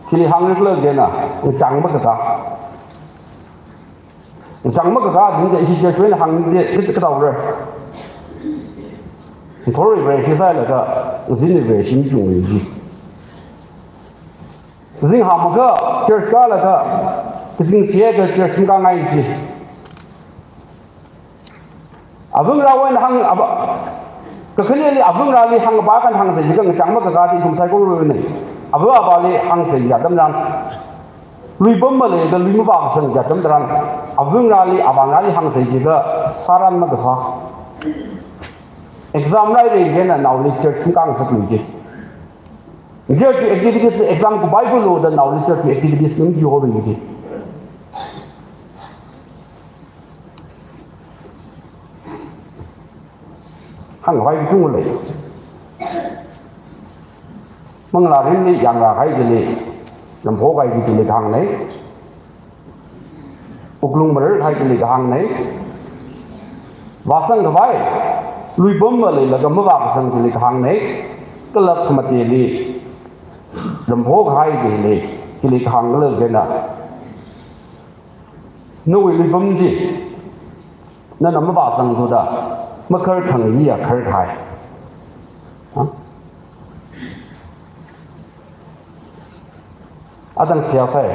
chili hāngrikla china, ngachang makakā. Ngachang makakā, chingda ishi church wui eina hāngda, kit kadaora. Ngathorwui Vareshi sālaga, ngazinwui Vareshi machungwui chi. Zinghāmakha church kālaga, kazing siya ka church makāngai chi. Avāngarāwui eina hāng, avā, kakhaneli avāngarāli hāngkapā kan hāngsei jiakha ngachang makakā chi ithum saikorawui eina. Avā avāli hāngsei jiakha atam tharan, luipamva leilaga lui mavākasang jiakha atam tharan, avāngarāli, avāngarāli hāngsei jiakha sāran makasā. Exam rāra china naoli church makāngasaklu ji. Church activities, exam kupaipalu da naoli church activities ning kihobi ji. Hāngkhavai kachungkha lei. Manglā rinli yangra kahai chili, Ramphok kahai chi chili kahāngnei. Wuklung marar kahai chili kahāngnei. Vāsangkhavai luipamva leilaga mavākasang chili kahāngnei. Kala khamateli, Ramphok kahai chili, chili kahāngkhala china, nawui luipam chi nana mavāsangthuda, makhar khangayiya khar kahai. Ha? Atang seihā sāi,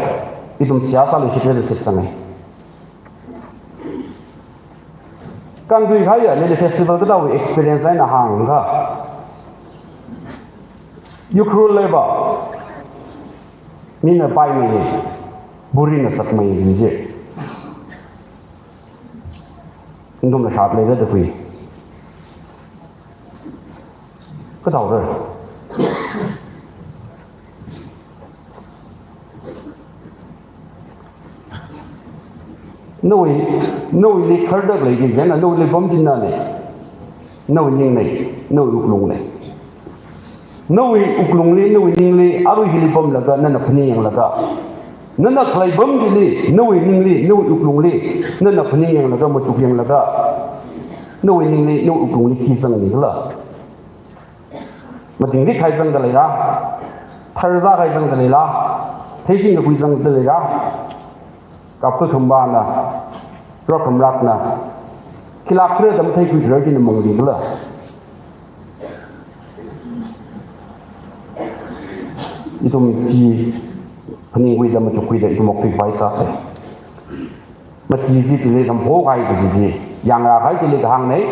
ithum seihā sāli shitele shitsangai. Kandui kahaiya Lily festival kathāwui experience eina hāngakha, Ukhrul leiva, mina paimei, burina sakmei ji. Ithumla shat leida da khui. Kathāora. Nawui, nawuili khardalei chi, china nawuili pamchinna nei. Nawui ning nei, nawui wuklung nei. Nawui wuklungli, nawui ningli, arui hili pamlaga, nana phaningyanglaga, nana khalei pam chili, nawui ningli, nawui wuklungli, nana phaningyanglaga, matukyanglaga, nawui ningli, nawui wuklungli khi zangnikhala? Matingrik kahai zangda leira, tharzā kahai zangda leira, theishing kakhui zangda leira, kapkakhamvāna, rokhamrakna, khilak khare da matheikhuirar china manglikhala? Ithum chi phaningkhuida, machukkhuida, ithum okthuikhavai sāsei. Mati chi chili Ramphok kahai kaji chi, yangra kahai chili kahāng nei,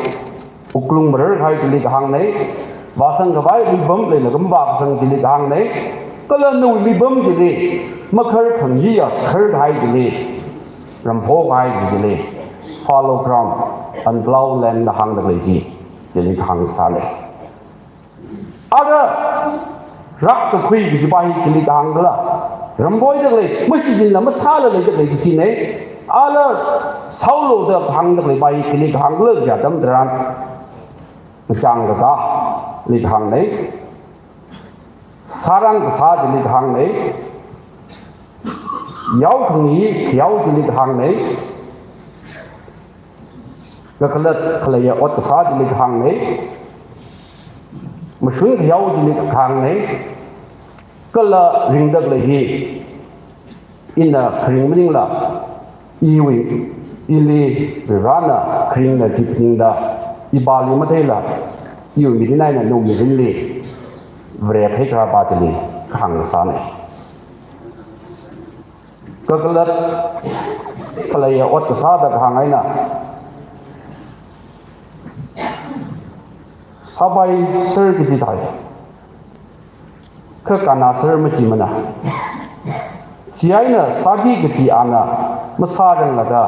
wuklung marar kahai chili kahāng nei, vāsangkhavai luipam leilakha mavākasang chili kahāng nei, kala nawui luipam chili makhar khangayiya khar kahai chili, Ramphok kahai kaji chili, fallow ground, unploughed land da hāngda lei chi, chili kahāng sālei. Ara rakkakhui kajipa hi khili kahāngkhala? Ramboida lei, mashichinla masāla leida lei kaji nei. Ala saolo da hāngda leipa hi khili kahāngkhala kaji atam tharan, machang kakāli kahāng nei. Sāran kasā chili kahāng nei. Yao khangayi khayao chili kahāng nei. Kakhalat khaleiya ot kasā chili kahāng nei. Mashun khayao chili kahāng nei. Kala ringda lei hi, ina kharing maningla, iwui, ili Varena kharingna jipningda, ipāli matheila, iwui mirin eina nawui mirinli Vare theikharā pā chili kahāng sāna. Kakalat khaleiya ot kasāda kahāng eina, sāpai ser kiti thai. Kha kanna ser machimana. Chieina sāki kaji ana masāranglaga,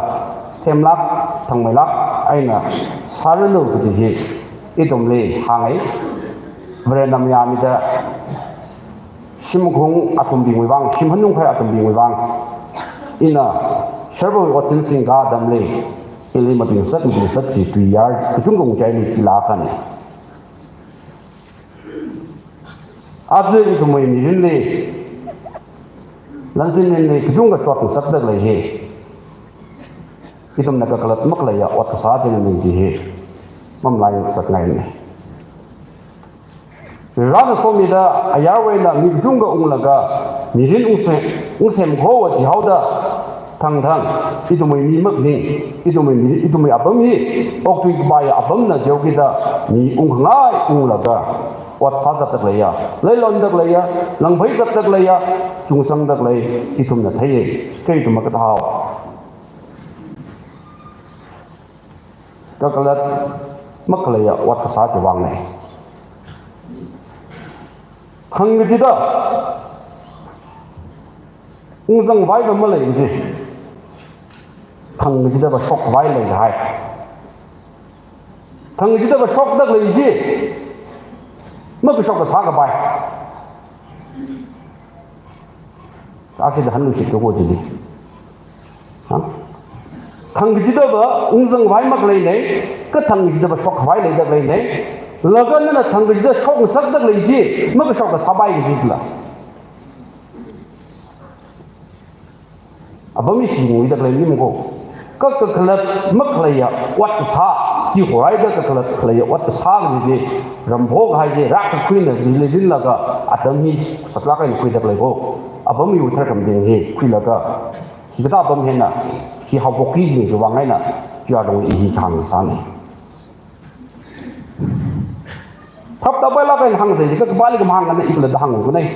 themlāk, thangmeilāk eina sāranu kaji hi ithumli hānga. Varena mayāmida shim makhung atumbingwui vang, shim hanungkhai atumbingwui vang, ina sharvawui otsin singka atamli, ili matuingasakngasakki tuiyār kachungkha ungchaili chila khan. Aja ithumwui mirinli, lansin mirinli kachungkha chotngasakda khalei hi, ithumna kakalat makhaleiya ot kasā china ning chi hi mamalai ngasakngaina. Varena somida ayarwui eina mi kachungkha unglaga, mirin ungsem, ungsem kho jihaoda, thangthang, ithumwui mi makhaning, ithumwui mi, ithumwui apam hi okthui kapaiya apamna jihaokida, mi ungkhangai unglaga, ot sāzatda khaleiya, leilonda khaleiya, langphei zatda khaleiya, chungsangda khalei ithumna theiya. Kha ithum makathao. Kakalat makhaleiya ot kasā chiwui vangna. Thangkachida ungzangvai va malei chi. Thangkachida va shokvai leidahai. Thangkachida va shokda khalei chi, makashok kasā kapai. Akhida hanlu shit ko chili. Ha? Thangkachida va ungzangvai makhaleinei, kha thangkachida va shokvai leida khaleinei. Laga nana thangkachida shokngasakda khalei chi, makashok kasāpai kajila. Apam hi shingwuida khalei nim ko. Kha kakalat makhaleiya ot kasā, chi horaida kakalat khaleiya ot kasā kaji chi, ramphok kahai chi, rākakhuina chili rinlaga, atam hi saklāk eina khuida khalei ko. Apam hiwui tharkhamabing hi khuilaga, hikathā apam hina, hi haophokki kaji chiwui vang eina, chi arong i hi kahāng sāna. Phap tāpailāk eina hāngsei, kha kapāli kamahāng eina ila da hāngkhanei.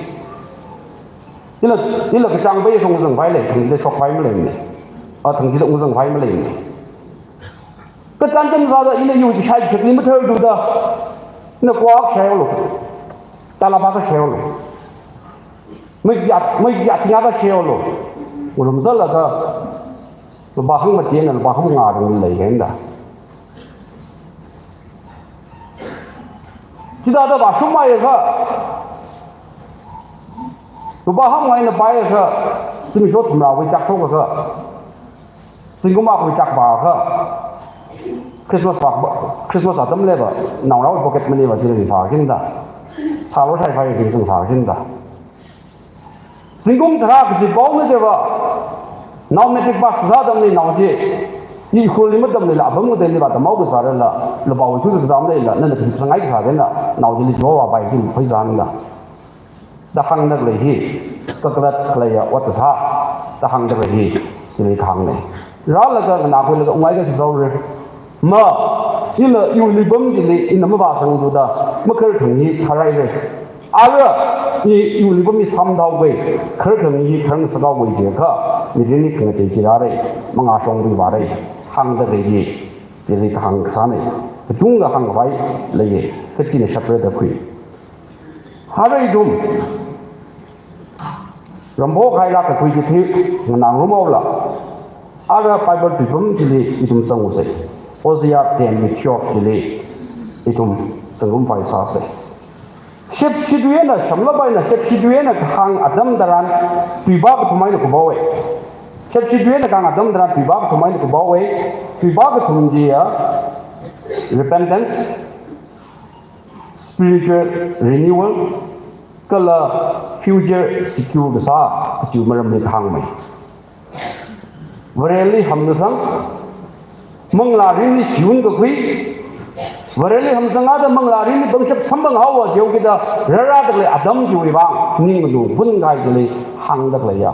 Ila, ila kachāng pai ungzangvai lei, thangkachida shokvai maleimana. A, thangkachida ungzangvai maleimana. Kachāng chān sāda ila iwui shai shakli mathar duda. Ina kwak shailu. Talabaka shailu. Mai yat, mai yat tingaka shailu. Ngalum zalaga. Lupā hangmati eina lupā hangmanga rong leikahaina. Chithāda vāshungmeiakha, lupā hangmanga eina paiakha, zimiksho thumrawui chāk shokakha, zingkum akhawui chāk pāakha, Christmas vā, Christmas atamli va, naonaowui pocket money va chili sākida. Sālo shaifai chili sākida. Zingkum tharā kajipaona chiva, nao matric pass kasā atamli nao chi, i khurli matamlila apam ngateili vātamhao kasā rala, lupāwui khui kasā maleila, nana kazip sangai kasā china, nao chili chiva vāpai chi pheisāna. Da hāngda khalei hi, kakalat khaleiya ot kasā, da hāngda khalei hi, chili kahāngna. Rālaga nganākhuilaga ungaiakha khi zaora. Ma, ila iwui luipam chili ina mavāsangthuda, makhararthang hi kharāhaira. Ara, i, iwui luipam hi samthaoga, khararthang hi khararngasak haoga jiakha, mirinli khangachei chi rāra, mangāshong ri vāra, hāngda khalei chi, chili kahāng kasāna, kachungkha hāngkhavai leiya, kachina shapra da khui. Ara ithum, ramphok haira kakhui kathi, nganāngarumhaola. Ara Bible tuipam chili ithum zangngasei. Hosea ten wui twelve chili ithum zangngarumpai sāsei. Shepshi tui eina, shamlap eina, shepshi tui eina kahāng atam tharan, tuipā kathum eina kapaowa. Shepshi tui eina kahāng atam tharan, tuipā kathum eina kapaowa. Tuipā kathum chiya, repentance, spiritual renewal, kala future secure kasā, kachi maramli kahāngmei. Vareli hamkasang, manglā mirinli shiwun kakhui, Vareli hamsangda manglā mirinli pangshap samphang haowa jihaokida, rārāda khalei atam chiwui vang, ning nganung phun kahai chili hāngda khaleiya.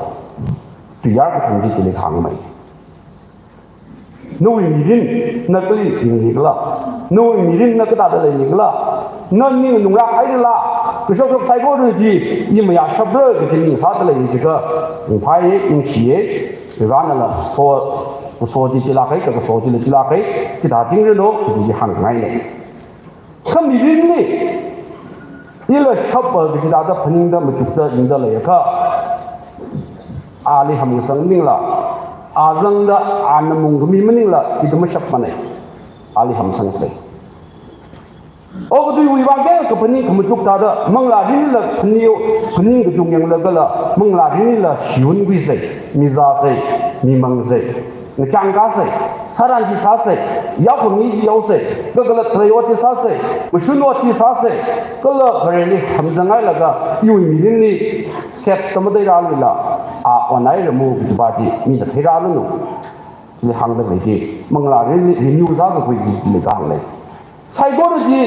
Tuiyār kathum chi chili kahāngmei. Nawui mirin, na kali ringri khala. Nawui mirinna kathāda leini khala, na ning nunglāk hairala, kashok shok saikora chi i mayāshapra kaji ning sāda lei jiakha, ringphāya, ningshiya, Varivarānala so, so chi chilāka, kha so chila chilāka, chithāchingranu kaji hāngngaina. Kha mirinli ila shapa kaji thāda phaningda machukda yangda leiakha, ali hamkasang maningla, azangda ana mungkhami maningla, ithum mashapmana. Ali hamsangsa. Okathuiwui vang kha kaphaning khamachuk thāda, manglā mirinlila phaning, phaning kachung yanglagala, manglā mirinlila shiwun khuisa, mi zāsa, mi mangsa, ngachang kāsa, sāran chi sāsa, yaokhangai chi yaosa, kala kala thalei ot chi sāsa, mashun ot chi sāsa, kala Vareli hamzangngailaga, iwui mirinli set tamadeira lila, a onhairanu kajipa chi, mina theiranu. Chili hāngda lei chi, manglā mirinli renew sākakhui chi chili kahāng lei. Saikora chi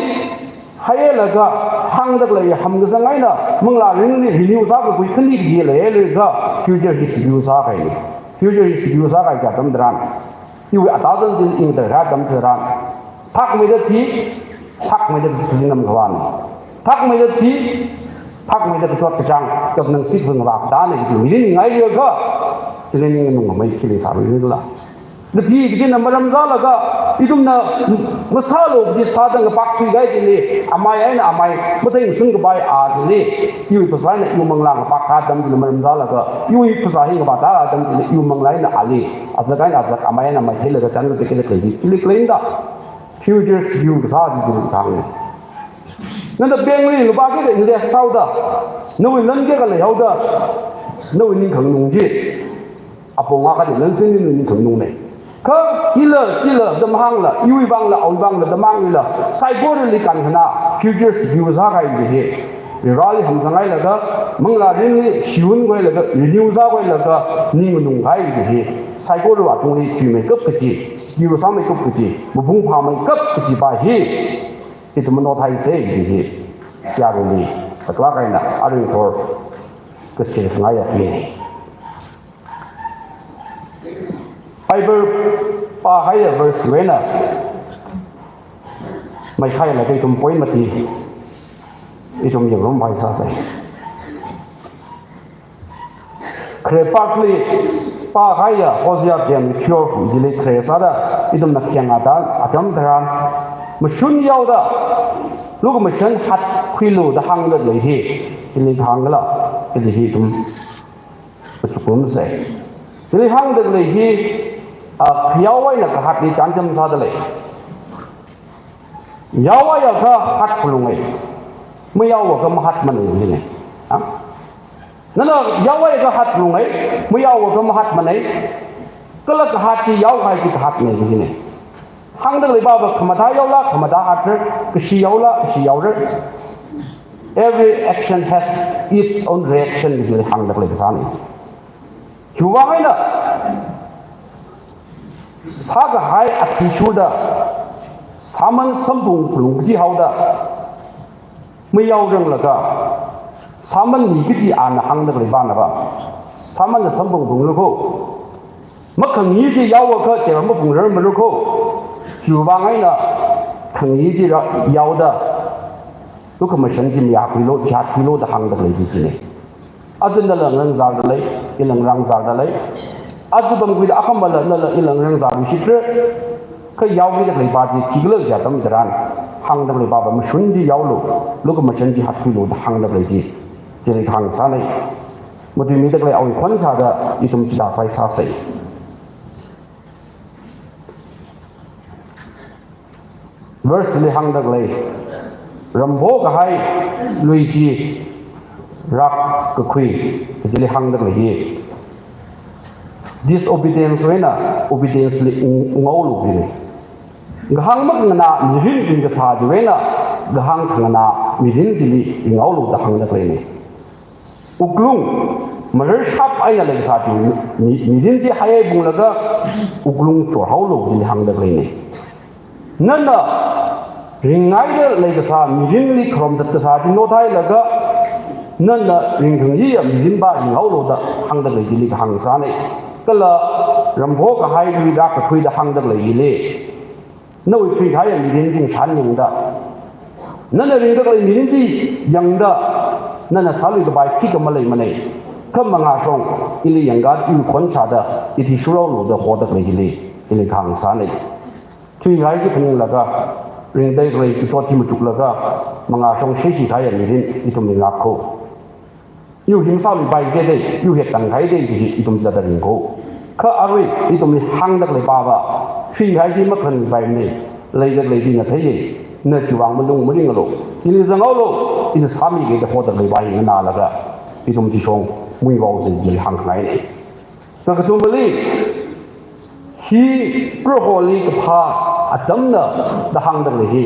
hailaga hāngda lei, hamkasang eina manglā mirinli renew sākakhui khani kaji leilaga future hi secure sākahaina. Future hi secure sākahai atam tharan, iwui atazan chi ingda rā atam tharan, phākmeida thi, phākmeida kazingram khavāna. Phākmeida thi, phākmeida kachot kachāng, kapnang sik vang vak dana ithum mirin ngaiakha, chili ning nungmei khi leisāluila. Kathi kathina maram sālaga, ithumna masālu kaji sāda ngapakpi kahai chili, amai eina amai mathei ngasun kapai a chili, iwui phasā eina iwui manglā ngapak atam chili maram sālaga, iwui phasā hi ngapata atam chili, iwui manglā eina ali, azak eina azak, amai eina amai theilaga chān kazek kazek lei chi, chili khalei da. Future secure kasā chi chili kahāngna. Nana bankli lupā kayākha invest sāhaoda, nawui lan kayākha leihaoda, nawui ning khanganung chi apong akha ni lan singni nawui ning khanganungna. Kha ila, chila da mahāngla, iwui vangla, awui vangla da mahāngla, saikorali kankhana, future secure sākahai chi hi, Varivarāli hamzanghailaga, manglā mirinli shiwun khuilaga, renew sākhuilaga, ning nganunghai chi hi, saikora atungli chuimeikap kaji, secure sāmeikap kaji, mapung phāmeikap kajipa hi, ithum manothaisa kaji hi, yaruli saklāk eina aring thor kasil ngaiya hi. Bible pāhaiya verse wui eina maikhailaga ithum point mati ithum yangrumpai sāsa. Khare pakli pāhaiya Hosea ten cure hu jili khare sāda ithumna khayang atam, atam tharan mashun yaoda, lukhamashan hatkhuilu da hāngda lei hi, chili kahāng khala, chili hi ithum machukrumsa. Chili hāngda lei hi, a, khayao eina kahatli chānjam sāda lei. Yaoakha hatphalunga, mayaoakha mahatmana jina. Ha? Nana yaoakha hatphalunga, mayaoakha mahatmana, kala kahat chi yaokahai chi kahatna jina. Hāngda leipava khamathā yaola, khamathā hatra, kashi yaola, kashi yaora. Every action has its own reaction, jili hāngda leikasāna. Chiwui vang eina, sākahai athishurda, sāman samphung phalung kaji haoda, mayaoranglaga, sāman mi kaji ana hāngda leipana va, sāmanna samphung phalunglu kho, makhangai chi yaoakha, chera maphungrarmalu kho, chiwui vang eina, khangai chi ra-, yaoda, lukhamashan chi mayākhuilu, jhatkhuilu da hāngda lei jina. Aja nala ngarānzarda lei, ila ngarānzarda lei. Aja pamkhuida akhamala nala ila ngarānzarluishitra. Kha yaokida khaleipa chi khikhala kaja atam tharan, hāngda leipava mashun chi yaolu, lukhamashan chi hatkhuilu da hāngda lei chi, chili kahāng sāna. Matuimida khalei awui khon sāda ithum chithāpai sāsa. Verse li hāngda lei, ramphokahai lui chi rākakhui, chili hāngda lei hi. Disobedience wui eina obedience li ung-, unghaolu jina. Kahāng makhanganā mirin ringkasā chiwui eina, kahāng khanganā mirin chili ringhaolu da hāngda leina. Wuklung, marar sharp eina leikasā chi mi, mi, mirin chi haihai phunglaga, wuklung chorhaolu jili hāngda leina. Nana ringngaida leikasā mirinli kharom zatkasā chi nothailaga, nana ringkhangaiya mirinpa ringhaolu da hāngda lei jili kahāng sāna. Kala ramphokahai lui rākakhuida hāngda lei jili, Nawui thuikahaiya mirin chi ngashan yangda, nana ringda khalei mirin chi yangda, nana sāluikapai khikha maleimanei. Kha mangāshong ili yangkha iwui khon shāda, ithishurolu da hoda khalei hili, ili khāngsānei. Thuikahai chi phaninglaga, ringda khalei kachot chi machuklaga, mangāshong sheishi kahaiya mirin ithumli ngak kho. Iwui hi masāluipai jidei, iwui hi tangkahai dei chi ithum zāda ring kho. Kha arui ithumli hāngda khalei pava, thuikahai chi makharanmipaimei, leida khalei china theiye, na chiwui vang malung maringalu, ili zanghaolu, ina sāmige da hoda khalei va hi nganālaga, ithum chishong muivaose jili hāngkhangainei. Kakathumali, hi Proholi kaphā atamna da hāngda khalei hi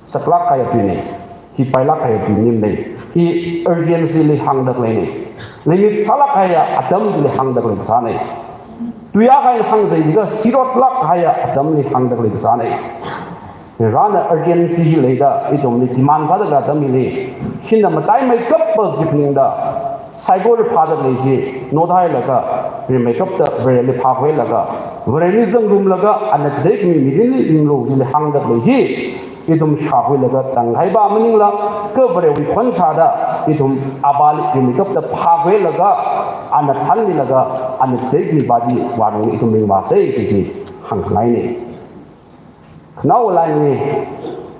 saklāk kahaiya tuinei, hi pailāk kahaiya tui maningmei, hi urgency li hāngda khaleinei, limit sālāk kahaiya atam chili hāngda khalei kasānei. Tuiya kahai hāngzai jiakha sirotlāk kahaiya atamli hāngda khalei kasānei. Varena urgency hi leida, ithumli demand sāda khalei atam hili, hina mataimeikapta kipningda, saikora phāda khalei chi nothailaga, rimeikapta Vareli phākhuilaga, Vareli zangrumlaga, ana chitheikhami mirinli ringlu chili hāngda khalei hi, ithum shākhuilaga tangkahai va maningla, kha Varewui khon shāda, ithum avāli rimeikapta phākhuilaga, ana thanmilaga, ana chitheikhami va chi vārong ithum ringvāsei chi chi hāngkhangainei. Khanaowa line li,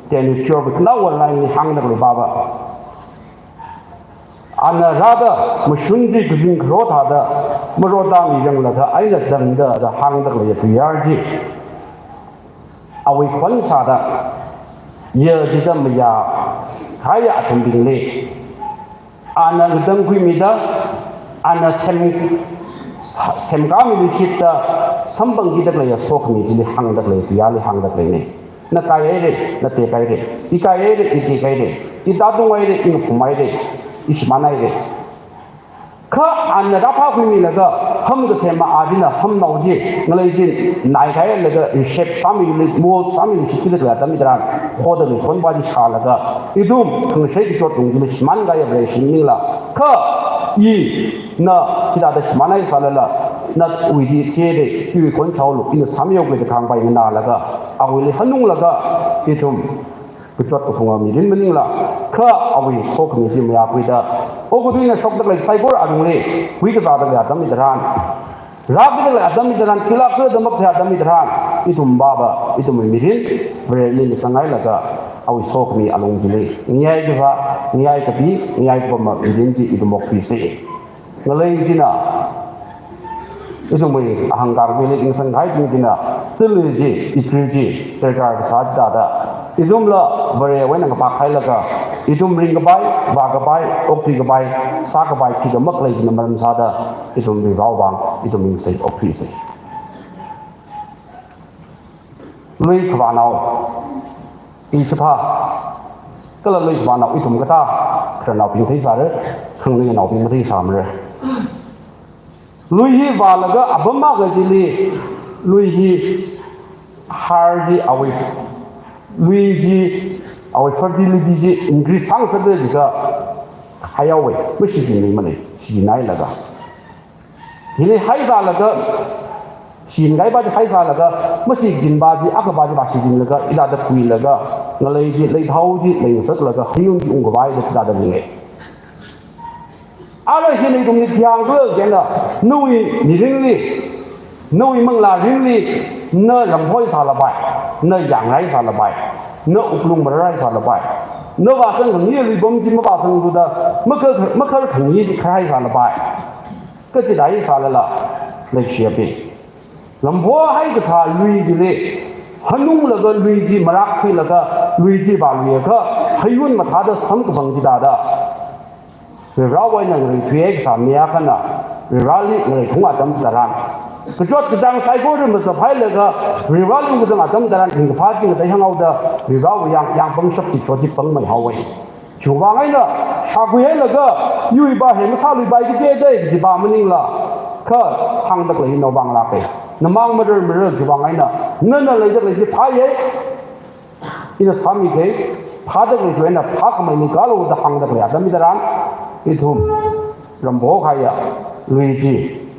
teni church khanaowa line li hāngda khalei pava, ana rāda mashun chi kazing kharo thāda, maroda miyanglaga eina tangda da hāngda khalei tuiyār chi, awui khon shāda, ya chida mayākahaiya athumbingli, ana ngatangkhuimida, ana sem, semkāmiluishitta, samphangkida khaleiya sokhami chili hāngda khalei, tuiyāli hāngda khaleinei. Na kaihairei, na tekhairei, i kaihairei, i tekhairei, i tātunghairei, i ngaphumhairei, i shimānhairei. Kha ana rāphākhuimilaga, ham kasema a china hamnao chi, ngalei chi, naikahailaga, reshape sāmili, mold sāmili, shitkida khalei atam hitharan, hoda khalei khon va chi shālaga, ithum, khangashei kachot tung chili shimānkahaiya Vare shim maningla, kha, ina hithāda shimānhai sālala, nawui chi thirei, iwui khon shāolu, ina sāmihaokei da kahāng va hi nganālaga, awuili hanunglaga, ithum kachot kaphunga mirin maningla, kha awui sokhami chi mayākhuida, okathuina shokda khalei saikora alungli, khuikazāda khalei atam hitharan, rākida khalei atam hitharan, khila khala da makhai atam hitharan, ithum pava, ithumwui mirin, Vareli misanghailaga, awui sokhami alung chili, ngayai kazā, ngayai kapi, ngayai kapama mirin chi ithum okthuisei. Ngalei china, ithumwui ahangkar veli ngasangkahai bing china, tili chi, ikri chi, darkar kasā chithāda, ithumla Varewui eina ngapakhailaga, ithum ringkapai, vākapai, okthuikapai, sākapai khikha makhalei china maram sāda, ithum Varewui vang, ithum mingsei okthuisei. Lui khavānao, i chipha, kala lui khavānao ithum kathā, khararnaobing theisāra, khanganuinaobing matheisāmara. Lui hi vālaga apam akha chili, lui hi har chi awui, lui chi awui fertility chi increase sāngasakda jiakha, haihaowei, mashichinmeimanei, shichinhailaga. Hili haisālaga, shinkahai va chi haisālaga, mashichin va chi, akha va chi vāshichinlaga, hithāda khuilaga, ngalei chi, leithao chi, leingasaklaga, heiyun chi ungkhavai da chithāda ringe. Ara hina ithumli theiya khala jiakha, nawui mirinli, nawui manglā mirinli, na Ramhoi sālapai, na Yangrai sālapai, na wuklung mararai sālapai, na vāsang khangayi luipam chi mavāsangthuda, makha, makharkhangayi chi kharhai sālapai. Kachithāi sālala, leikashiya bing, Ramhoi haikasā lui chili, hanunglaga lui chi marākkhuilaga, lui chi vāluiakha, heiyun mathāda samkaphang chithāda, Varivarāwui eina ngareithuihai kasā mi akhana, Varivarāli ngareithung atam chitharan, kachot kachāng saikora mazaphailaga, Varivarāli ungkazang atam chitharan, ringkaphā chi ngatei hānghaoda, Varivarāwui yang, yang pangshap chi chotpangmeihaowa. Chiwui vang eina, shākhuihailaga, iwui va hi masāluipai kajide, kaji va maningla, kha hāngda khalei hi nawui vang lāka. Namang marar marar chiwui vang eina, nana leida khalei chi phāya, ina sāmikei, phāda khalei chi eina phākhamei nikalo da hāngda khalei atam hitharan, ithum Ramhoi kahaiya lui chi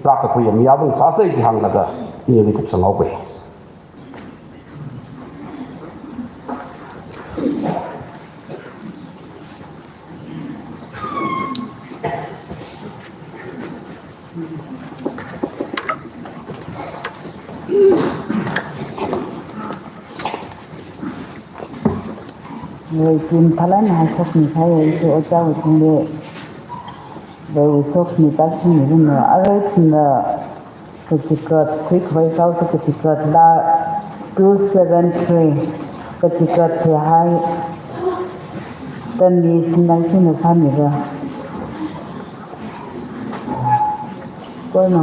rākakhuiya mi akhawui vang sāsa chi hānglaga, ili kupsanghaoka. Rei kim thalan hai sokmi khai, ishi ojāwui thangli rei sokmi tak singmi rin no. Arui thina kachikat, khuikhavai kaosa kachikat la two seven three, kachikat thihai, tani sinai sina sāmira. Koi no.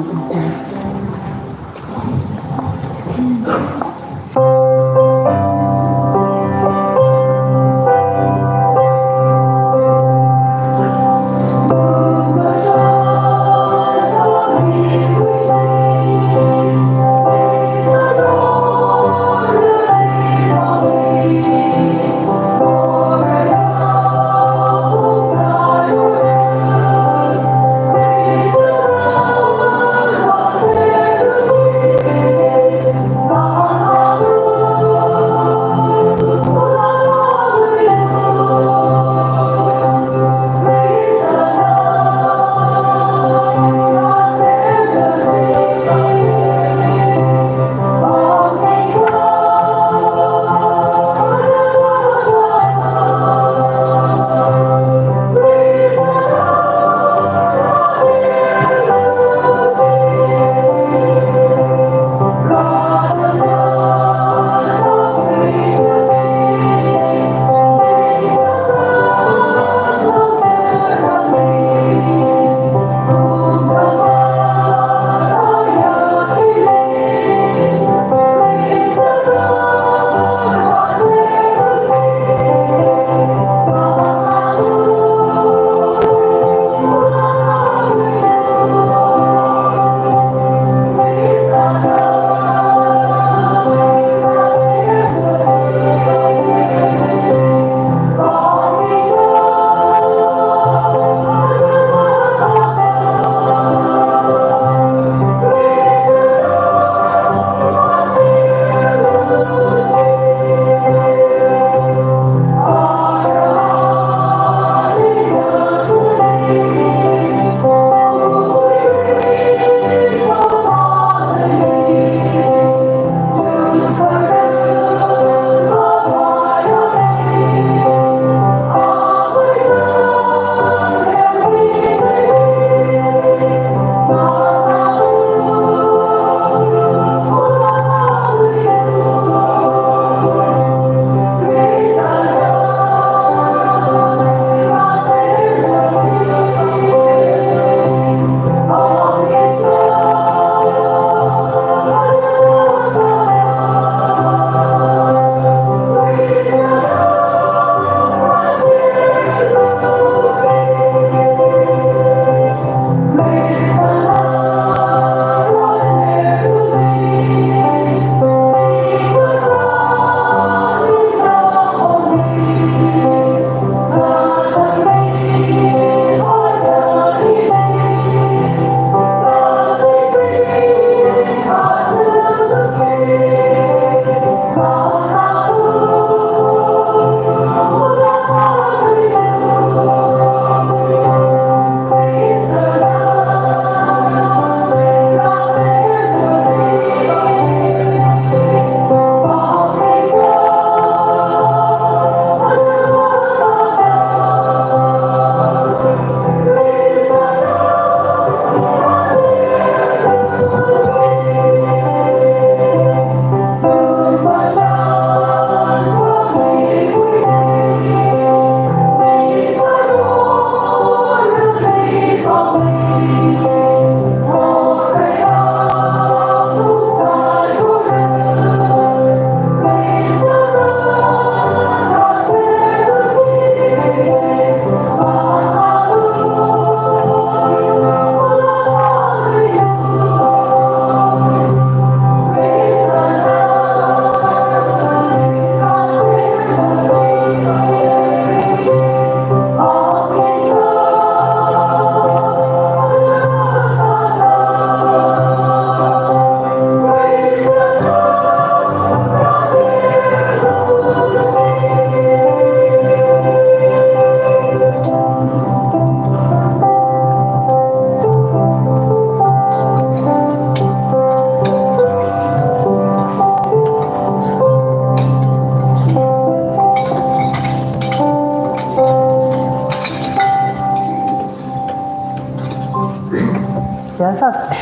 Seihā sāsa.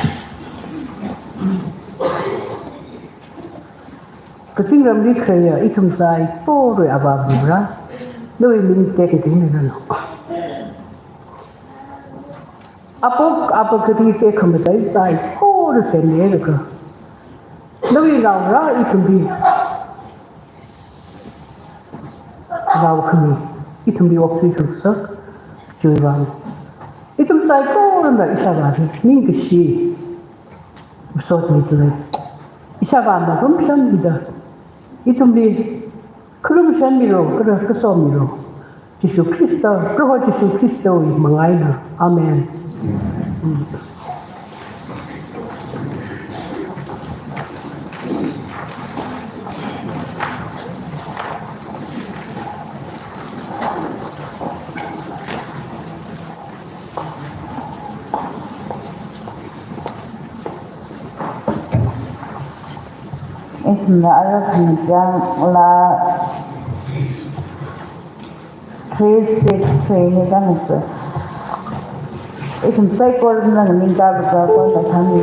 Kazingramli khaleiya ithum saikorali Avāva Vare, nawui ming tekhatingranu. Apok, apok kati tekhamatei saikora semmilaga, nawui naongarā ithumli, naokhami ithumli okthui thuksā, chiwui vang ithum saikorana ishāvā hi ningkashi masotmida lei. Ishāvā marumshanmida, ithumli kharumshanmilu, kala kasomilu. Jishu Khrista, Proho Jishu Khristawui mangā eina. Amen. Ithumna arui khangatangla three six three hi khangatang. Ithum saikorana ningkakazā kona thani.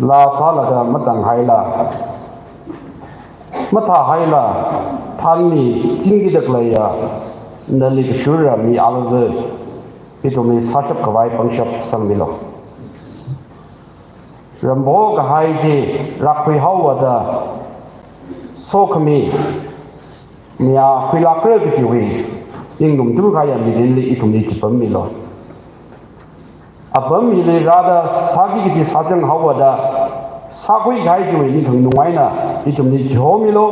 Laa sālaga matanghaila, mathāhaila, thanmi chingkida khaleiya nali kashura mi alungli ithumli sāshap khavai pangshap sangmilu. Rambo kahai chi rākhui haowa da sokhami mi akhui lākra kajiwui ninglum tumkahaiya mirinli ithumli chipammilu. Apam hili rāda sāki kaji sāchang haowa da sākhui kahai chiwui ningkhang nungaina ithumli chihomilu.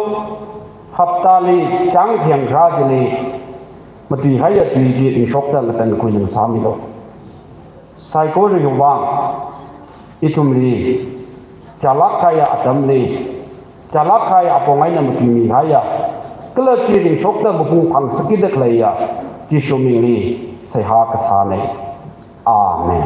Haptali chang khayang kharā chili matuikahaiya tui chi ringshokta ngatankhui ngasāmilu. Saikora hiwui vang ithumli, chālak kahaiya atamli, chālak kahaiya apong eina matuimi kahaiya, kala chi ringshokta mapung phangsakida khaleiya Jishu mingli seihā kasāna. Amen.